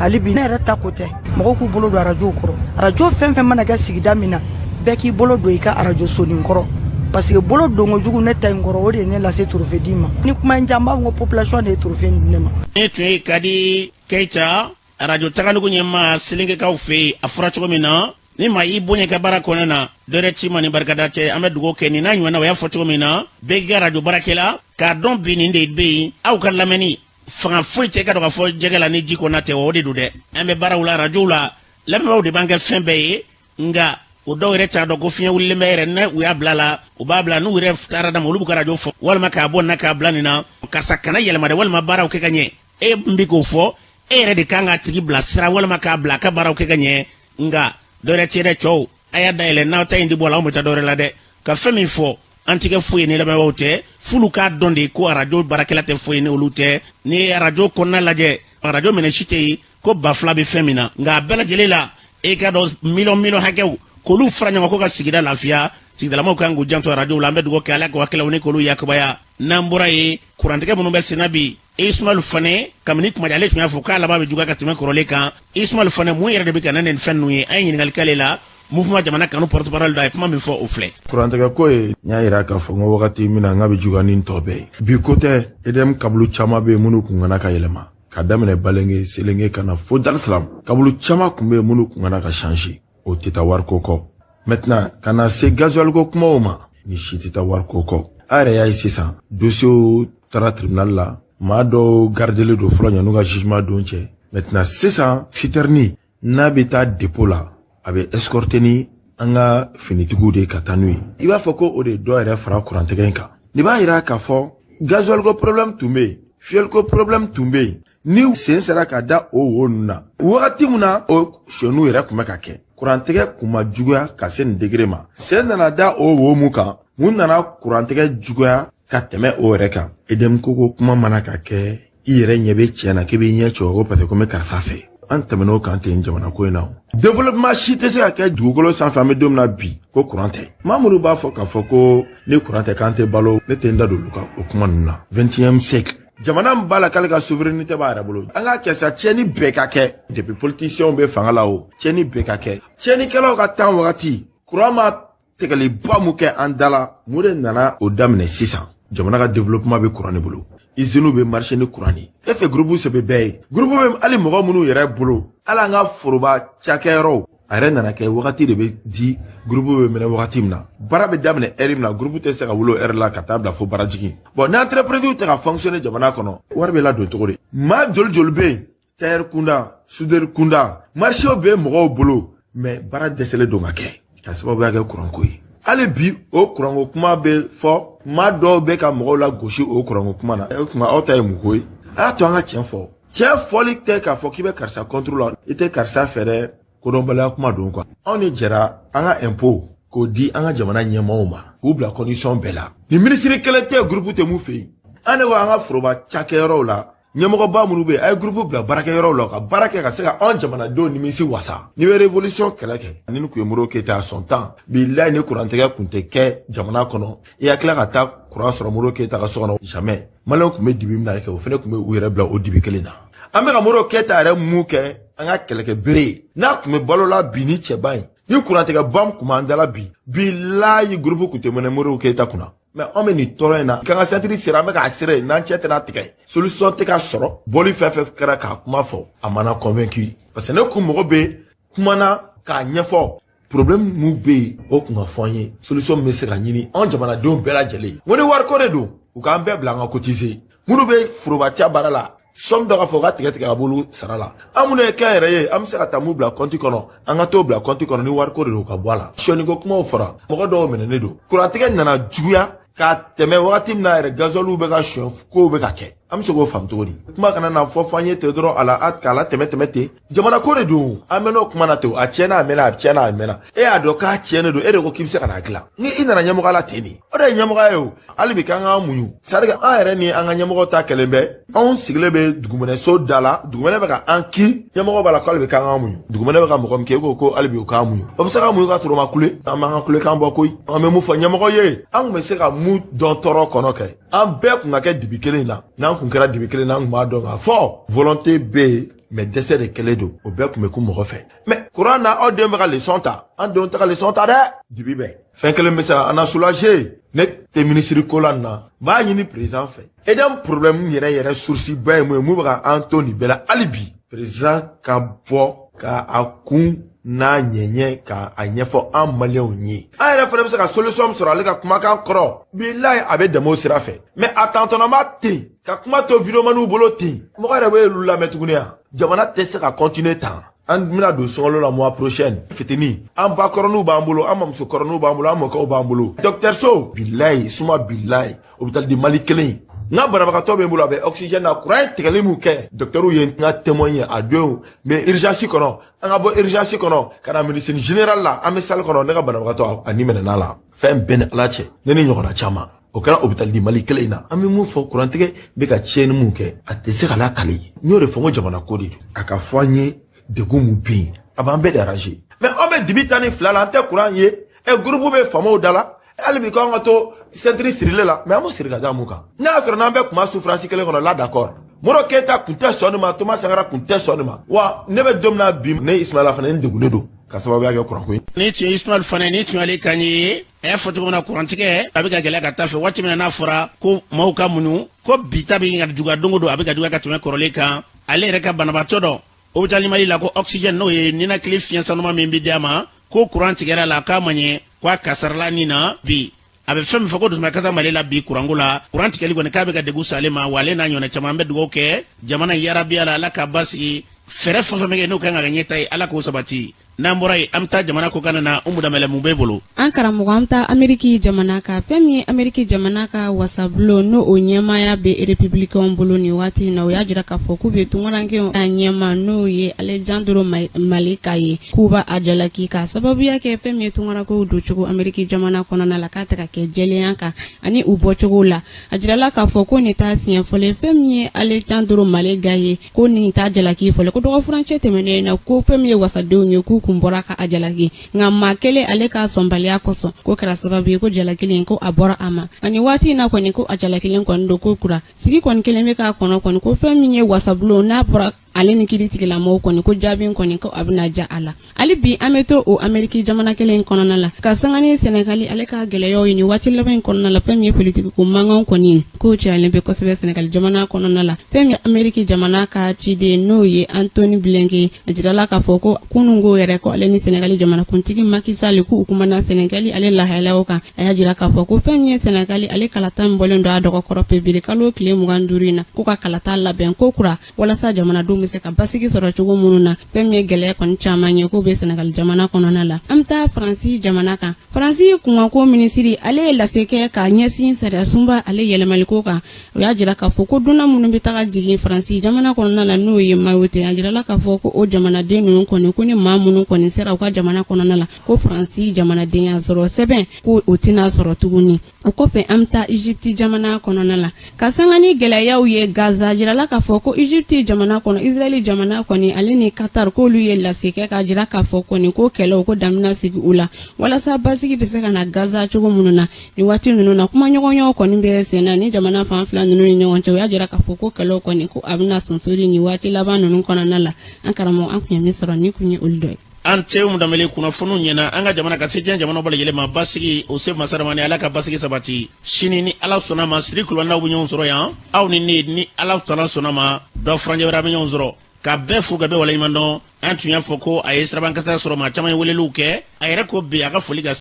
hali bi ne yɛrɛ ta ko tɛ, mɔgɔw k'u bolo don arajow kɔrɔ. Arajo fɛn fɛn mana kɛ sigida min na, bɛɛ k'i bolo don i ka arajo sonin kɔrɔ, parce que bolo donko jugu ne ta in kɔrɔ, o de ye ne lase trophée di ma. Ni kuma in jan, n b'a fɔ ko population de ye trophée di ne ma. Ne tun ye Kadi Keyita, arajo Taganugu ɲɛmaa Selenkekaw fɛ yen. A fɔra cogo min na, ni maa y'i bonya ka baara kɔnɔna na, dɔwɛrɛ t'i ma ni barikada tɛ. An bɛ dugawu kɛ nin n'a ɲɔgɔnna. O y'a fɔ cogo min na, bɛɛ k'i ka arajo baarakɛla k'a dɔn bi nin de bɛ yen. Aw ka lamɛnni fanga foyi tɛ ka dɔn k'a fɔ jɛgɛ la ni ji kɔnɔna tɛ. O de don dɛ. An bɛ baaraw la, arajow la, lamɛnbaaw de b'an kɛ fɛn bɛɛ ye. Nka o dɔw yɛrɛ t'a dɔn ko fiɲɛ wulilen bɛ yɛrɛ. Ne u y'a bila la, u b'a bila n'u yɛrɛ taara dama, olu b'u ka arajo fɔ walima k'a bɔ na k'a bila nin na, karisa kana yɛlɛma dɛ, walima baaraw kɛ ka ɲɛ. E min bɛ k'o fɔ, e yɛrɛ de kan k'a tigi bilasira walima k'a bila a ka baaraw kɛ ka ɲɛ. Nka dɔwɛrɛ tɛ dɛ. Cɛw, a y'a dayɛlɛ n'aw ta in di bɔ la, anw bɛ taa dɔwɛrɛ la dɛ. Ka fɛn min fɔ, an tɛ kɛ foyi ye ni lamɛnbaaw tɛ. F'olu k'a dɔn de ko arajo baarakɛla tɛ foyi ye ni olu tɛ. N'i ye arajo kɔnɔna lajɛ, arajo minɛ si tɛ yen ko 2000 bɛ fɛn min na. Nka a bɛɛ lajɛlen la, e k'a dɔn miliyɔn miliyɔn hakɛw k'olu fara ɲɔgɔn ko ka sigida lafiya. Sigidalamaw kan k'u janto arajow la. An bɛ dugawu kɛ, Ala k'u hakiliw ni k'olu yakubaya. N'an bɔra yen, kurantigɛ minnu bɛ senna bi, Ismaël Fane, kabini kuma ale tun y'a fɔ k'a laban bɛ juguya ka tɛmɛ kɔrɔlen kan. Ismaël Fane, mun yɛrɛ de bɛ ka na nin fɛn ninnu ye? An ye ɲininkali k'ale la. Mouvement Jamana Kanu porte parole dɔ, a ye kuma min fɔ, o filɛ. Kurantigɛ ko ye, n y'a yira k'a fɔ n ko wagati min na n k'a bɛ juguya ni tɔ bɛɛ ye. Bi ko tɛ, EDM kabulu caman bɛ yen minnu kun kana ka yɛlɛma, ka daminɛ Balenge, Selenge, ka na fo Dar-es-Salaam. Kabulu caman kun bɛ yen minnu kun kana ka changer, o tɛ taa wariko kɔ. Maintenant, ka na se gasoil ko kumaw ma, ni si tɛ taa wariko kɔ. A yɛrɛ y'a ye sisan, dossier taara tribunal la, maa dɔw gardelen don fɔlɔ yan'u ka jugement don cɛ. Maintenant sisan, citerne n'a bɛ taa dépôt la, a bɛ escorter ni an ka finitigiw de ka taa n'u ye. I b'a fɔ ko o de ye dɔ yɛrɛ fara kurantigɛ in kan. Nin b'a yira k'a fɔ gasoil ko problème tun bɛ yen, fuel ko problème tun bɛ yen. Ni sen sera ka da o wo ninnu na wagati min na, o sonyɛniw yɛrɛ tun bɛ ka kɛ, kurantigɛ kun ma juguya ka se nin degré ma. Sen nana da o wo mun kan, mun nana kurantigɛ juguya ka tɛmɛ o yɛrɛ kan? EDM ko ko kuma mana ka kɛ, i yɛrɛ ɲɛ bɛ tiɲɛ na k'i b'i ɲɛ cɛ ko parce que ko n bɛ karisa fɛ. An tɛmɛn'o kan ten jamana ko in na. O développement si tɛ se ka kɛ dugukolo sanfɛ an bɛ don min na bi ko kuran tɛ. Maa minnu b'a fɔ k'a fɔ ko ni kuran tɛ k'an tɛ balo, ne tɛ n da don olu ka o kuma ninnu na. 21e siècle, jamana min b'a la k'ale ka souveraineté b'a yɛrɛ bolo, an k'a kɛ sa, tiɲɛni bɛɛ ka kɛ. Depuis politiciens bɛ fanga la, o tiɲɛni bɛɛ ka kɛ. Tiɲɛnikɛlaw ka temps wagati, kuran ma tɛgɛliba mun kɛ an da la, mun de nana o daminɛ sisan? Jamana ka développement bɛ kuran de bolo, usines bɛ marché ni kuran de. E fɛ groupe sɛbɛ bɛɛ ye, groupe bɛ hali mɔgɔ minnu yɛrɛ bolo, hali an ka foroba cakɛyɔrɔw, a yɛrɛ nana kɛ wagati de bɛ di, groupe bɛ minɛ wagati min na, baara bɛ daminɛ heure min na, groupe tɛ se ka wolo heure la ka taa bila fo baara jigin. Bon, ni entreprise tɛ ka fonctionner jamana kɔnɔ, wari bɛ ladon cogo di? Maa joli joli bɛ yen, tailleur kunda, soudeur kunda, marché bɛ mɔgɔw bolo, mais baara dɛsɛlen don ka kɛ ka sababuya kɛ kuranko ye. Hali bi o kuranko kuma bɛ fɔ, maa dɔw bɛ ka mɔgɔw la gosi o kuranko kuma na. O tuma, aw ta ye mun ko ye? A y'a to an ka tiɲɛ fɔ. Tiɲɛ fɔli tɛ k'a fɔ k'i bɛ karisa contre la, i tɛ karisa fɛ dɛ. Kodɔnbaliya kuma don quoi. Anw ni jɛra an ka impôt k'o di an ka jamana ɲɛmaaw ma, k'u bila condition bɛɛ la. Ni minisiri kelen tɛ, groupe tɛ mun fɛ yen. An de ko an ka foroba cakɛyɔrɔw la, ɲɛmɔgɔba minnu bɛ yen, a ye groupe bila baarakɛyɔrɔw la ka baara kɛ ka se ka anw jamanadenw nimisi wasa. N'i bɛ révolution kɛlɛ kɛ, ni nin tun ye Modibo Keyita son temps, bilayi ni kurantigɛ tun tɛ kɛ jamana kɔnɔ. I ya tila ka taa kuran sɔrɔ Modibo Keyita ka so kɔnɔ, jamais. Maliyɛnw tun bɛ dibi min na kɛ, o fana tun bɛ u yɛrɛ bila o dibi kelen na. An bɛ ka Modibo Keyita yɛrɛ mun kɛ an ka kɛlɛkɛ bere ye, n'a tun bɛ balo la bi, ni cɛba in ni kurantigɛba tun b'an da la bi, bilayi groupe tun tɛ mɛnɛ Modibo Keyita kunna. Mais anw bɛ nin tɔɔrɔ in na k'an ka ceinture sera, an bɛ k'a sere n'an cɛ tɛna tigɛ, solution tɛ ka sɔrɔ. Bɔli fɛn fɛn kɛra k'a kuma fɔ, a mana convaincu, parce que ne kun mɔgɔ bɛ kumana k'a ɲɛfɔ problème mun bɛ yen, o kun ka fɔ an ye solution min bɛ se ka ɲini anw jamanadenw bɛɛ lajɛlen. N ko ni wariko de don, u k'an bɛɛ bila an ka cotiser. Minnu bɛ foroba ca baara la, somme dɔ ka fɔ u ka tigɛ tigɛ ka b'olu sara la. An minnu ye kɛ yɛrɛ ye, an bɛ se ka taa mun bila compte kɔnɔ, an ka t'o bila compte kɔnɔ. Ni wariko de don, ka bɔ a la. Sɔniko kumaw fɔra, mɔgɔ dɔw minɛnen don. Kurantigɛ nana juguya ka tɛmɛ wagati min na yɛrɛ, gasoil bɛ ka suɲɛ, kow bɛ ka kɛ. An bɛ se k'o faamu cogo di? Kuma kana na fɔ f'an ye ten dɔrɔn, a la k'a la tɛmɛ tɛmɛ ten. Jamana ko de don, an mɛn'o kuma na ten. A tiɲɛna, a mɛnna, a tiɲɛna, a mɛnna. E y'a dɔn k'a tiɲɛnen don, e de ko k'i bɛ se ka n'a dilan. Ni i nana ɲɛmɔgɔya la ten de, o de ye ɲɛmɔgɔya ye. O hali bi k'an k'an muɲu, c'est à dire an yɛrɛ ni an ka ɲɛmɔgɔw ta kɛlen bɛ. Anw sigilen bɛ dugumɛnɛso da la, dugumɛnɛ bɛ ka an kin, ɲɛmɔgɔ b'a la ko hali bi k'an k'an muɲu. Dugumɛnɛ bɛ ka mɔgɔ min kɛ, e ko ko hali bi o k'an muɲu. O bɛ se ka muɲu ka sɔrɔ o ma kule. An b'an ka kulekan bɔ koyi. An bɛ mun fɔ ɲɛmɔgɔ ye? An tun bɛ se ka mun dɔn tɔɔrɔ kɔnɔ kɛ? An bɛɛ kun ka kɛ dibi kelen na. N'an kun kɛra dibi kelen na, an kun b'a dɔn k'a fɔ volonté bɛ yen, mais dɛsɛ de kɛlen don. O bɛɛ kun bɛ kun mɔgɔ fɛ. Mais kuran na, aw denw bɛ ka leçon ta, an denw tɛ ka leçon ta dɛ. Dibi bɛ fɛn kelen bɛ se ka an na soulager. Ne tɛ minisiri ko la nin na, n b'a ɲini président fɛ. EDM problème yɛrɛ yɛrɛ source ba ye mun ye? Mun bɛ ka an to nin bɛɛ la hali bi? Président ka bɔ ka a kun n'a ɲɛɲɛ ka a ɲɛfɔ an maliyɛnw ye. An yɛrɛ fana bɛ se ka solution min sɔrɔ ale ka kumakan kɔrɔ, bilayi, a bɛ dɛmɛ o sira fɛ. Mais a tantɔnɔma ten ka kuma to videomaniw bolo ten, mɔgɔ yɛrɛ bɛ olu lamɛn tuguni. Yan jamana tɛ se ka continuer tan. An bɛna don sunkalo la mois prochaine fitini. An ba kɔrɔninw b'an bolo, an mamuso kɔrɔninw b'an bolo, an mɔkɛw b'an bolo. Docteur so, bilayi, suma bilayi, hôpital du Mali kelen, n ka banabagatɔ bɛ n bolo, a bɛ oxygène na. Kuran ye tigɛli mun kɛ, docteur ye n ka témoin ye a don. Mais urgence kɔnɔ, an ka bɔ urgence kɔnɔ ka na médecine générale la, an bɛ salle kɔnɔ, ne ka banabagatɔ a ni minɛna la. Fɛn bɛɛ ni Ala cɛ, ne ni ɲɔgɔnna caman, o kɛra hôpital du Mali kelen in na. An bɛ mun fɔ? Kurantigɛ bɛ ka tiɲɛni mun kɛ, a tɛ se ka lakale. N y'o de fɔ n ko jamana ko de don. A ka fɔ an ye degun mun bɛ yen, a b'an bɛɛ de arranger. Mais anw bɛ dibi 12 la, an tɛ kuran ye. Ɛ, groupe bɛ faamaw da la hali bi k'an ka to ceinture sirilen la. Mais an b'o siri ka da mun kan? N'a y'a sɔrɔ n'an bɛɛ tun b'a souffrance kelen kɔnɔ la, d'accord. Modibo Keyita tun tɛ sɔn nin ma, Thomas Sankara tun tɛ sɔn nin ma. Wa ne bɛ don min na bi, ne Ismaila fana, n degunnen don ka sababuya kɛ kuranko ye. Ni tun ye Ismail fana, ni tun y'ale kan ye, a y'a fɔ cogo min na, kurantigɛ a bɛ ka gɛlɛya ka taa fɛ. Waati min na n'a fɔra ko maaw ka muɲu, ko bi ta bɛ ka juguya don o don, a bɛ ka juguya ka tɛmɛ kɔrɔlen kan. Ale yɛrɛ ka banabaatɔ dɔ hôpital Mali la, ko oxygène, n'o ye ninakili fiɲɛ sanuma min bɛ di a ma, ko kuran tigɛra la, k'a ma ɲɛ ko a kasarala nin na. Bi a bɛ fɛn min fɔ ko dusumakasa Mali la bi kuranko la, kuran tigɛli kɔni k'a bɛ ka degun s'ale ma, wa ale n'a ɲɔgɔnna caman. An bɛ dugawu kɛ jamana yarabiya la, Ala ka basigi. Fɛɛrɛ fɛn fɛn bɛ kɛ n'o kan ka kɛ ɲɛta ye, Ala k'o sabati. N'an bɔra yen, an bɛ taa jamana kɔkan na. Umu Danbɛlɛ, mun b'e bolo? An karamɔgɔ, an bɛ taa Ameriki jamana kan. Fɛn min ye Ameriki jamana ka wasabulon, n'o o ɲɛmaaya bɛ républicain bolo nin waati in na, o y'a jira k'a fɔ k'u bɛ tunkarankew a ɲɛma, n'o ye Alejandro Mayorkas ye, k'u b'a a jalaki k'a sababuya kɛ fɛn min ye tunkarankew doncogo Ameriki jamana kɔnɔna la, k'a tɛ ka kɛ jɛlenya kan ani u bɔcogo la. A jirala k'a fɔ ko nin t'a siɲɛ fɔlɔ ye. Fɛn min ye Alejandro Mayorkas ye, ko nin t'a jalaki fɔlɔ, ko dɔgɔfurancɛ tɛmɛnen na, ko fɛn min ye wasadenw ye, k'u kun bɔra ka a jalaki, nka maa kelen ale ka sɔnbaliya kosɔn, k'o kɛra sababu ye ko jalaki ko a bɔra a ma. Ani waati in na kɔni, ko a jalakilen kɔni don ko kura sigi kɔni kelen bɛ k'a kɔnɔ kɔni, ko fɛn min ye wasabulon n'a bɔra ale ni kiri tigilamɔgɔw kɔni, ko jaabi kɔni ko a bɛna ja a la. Hali bi an bɛ to o Ameriki jamana kelen kɔnɔna la ka sanga ni Sɛnɛgali ale ka gɛlɛyaw ye nin waati laban in kɔnɔna la. Fɛn min ye politiki ko mankan kɔni, k'o cayalen bɛ kosɛbɛ Sɛnɛgali jamana kɔnɔna la. Fɛn min Ameriki jamana ka ciden, n'o ye Antony Blinken, a jirala k'a fɔ ko kununko yɛrɛ, ko ale ni Sɛnɛgali jamanakuntigi Macky Sall, k'u kumana Sɛnɛgali ale lahalayaw kan. A y'a jira k'a fɔ ko fɛn min ye Sɛnɛgali ale kalata min bɔlen don a dɔgɔkɔrɔ février kalo tile 25 in na, k'u ka kalata labɛn ko kura walasa jamanadenw bɛ se ka basigi sɔrɔ cogo minnu na. Fɛn min ye gɛlɛya kɔni caman ye k'o bɛ Sɛnɛgali jamana kɔnɔna la. An bɛ taa Faransi jamana kan. Faransi kunkanko minisiri ale ye lase kɛ ka ɲɛsin sariyasunba ale yɛlɛmaliko kan. O y'a jira k'a fɔ ko dunan minnu bɛ taga jigin Faransi jamana kɔnɔna la, n'o ye Mayotte, a jirala k'a fɔ ko o jamanaden ninnu kɔni, ko ni maa minnu kɔni sera u ka jamana kɔnɔna la, ko Faransi jamanadenya sɔrɔ sɛbɛn, ko o tɛna sɔrɔ tuguni. O kɔfɛ, an bɛ taa Egypte jamana kɔnɔna la ka sanga ni gɛlɛyaw ye Gaza. Jirala k'a fɔ ko Egypte jamana kɔnɔ, Israël jamana kɔni ale ni Qatar, k'olu ye lase kɛ k'a jira k'a fɔ kɔni ko kɛlɛw ko damina sigi u la walasa basigi bɛ se ka na Gaza cogo minnu na. Nin waati ninnu na, kumaɲɔgɔnyaw kɔni bɛ sen na ni jamana fan fila ninnu ni ɲɔgɔn cɛ. O y'a jira k'a fɔ ko kɛlɛw kɔni ko a bɛna sonsori nin waati laban ninnu kɔnɔna la. An karamɔgɔ, an tun ye min sɔrɔ, nin tun ye olu dɔ ye. An cɛ Umu Danbɛlɛ, kunnafoniw ɲɛna. An ka jamana ka se diɲɛ jamana bɛɛ lajɛlen ma basigi, o se masaramani, Ala ka basigi sabati. Sini ni Ala sɔnna ma, Siri Kulubali bɛ ɲɔgɔn sɔrɔ yan, aw ni ne, ni Ala tala sɔnna ma, dɔ furancɛ wɛrɛ bɛ ɲɔgɔn sɔrɔ. Ka bɛɛ fo, ka bɛɛ waleɲuman dɔn. An tun y'a fɔ ko a ye sirabankasara sɔrɔ, maa caman ye weleliw kɛ. A yɛrɛ ko bi a ka foli ka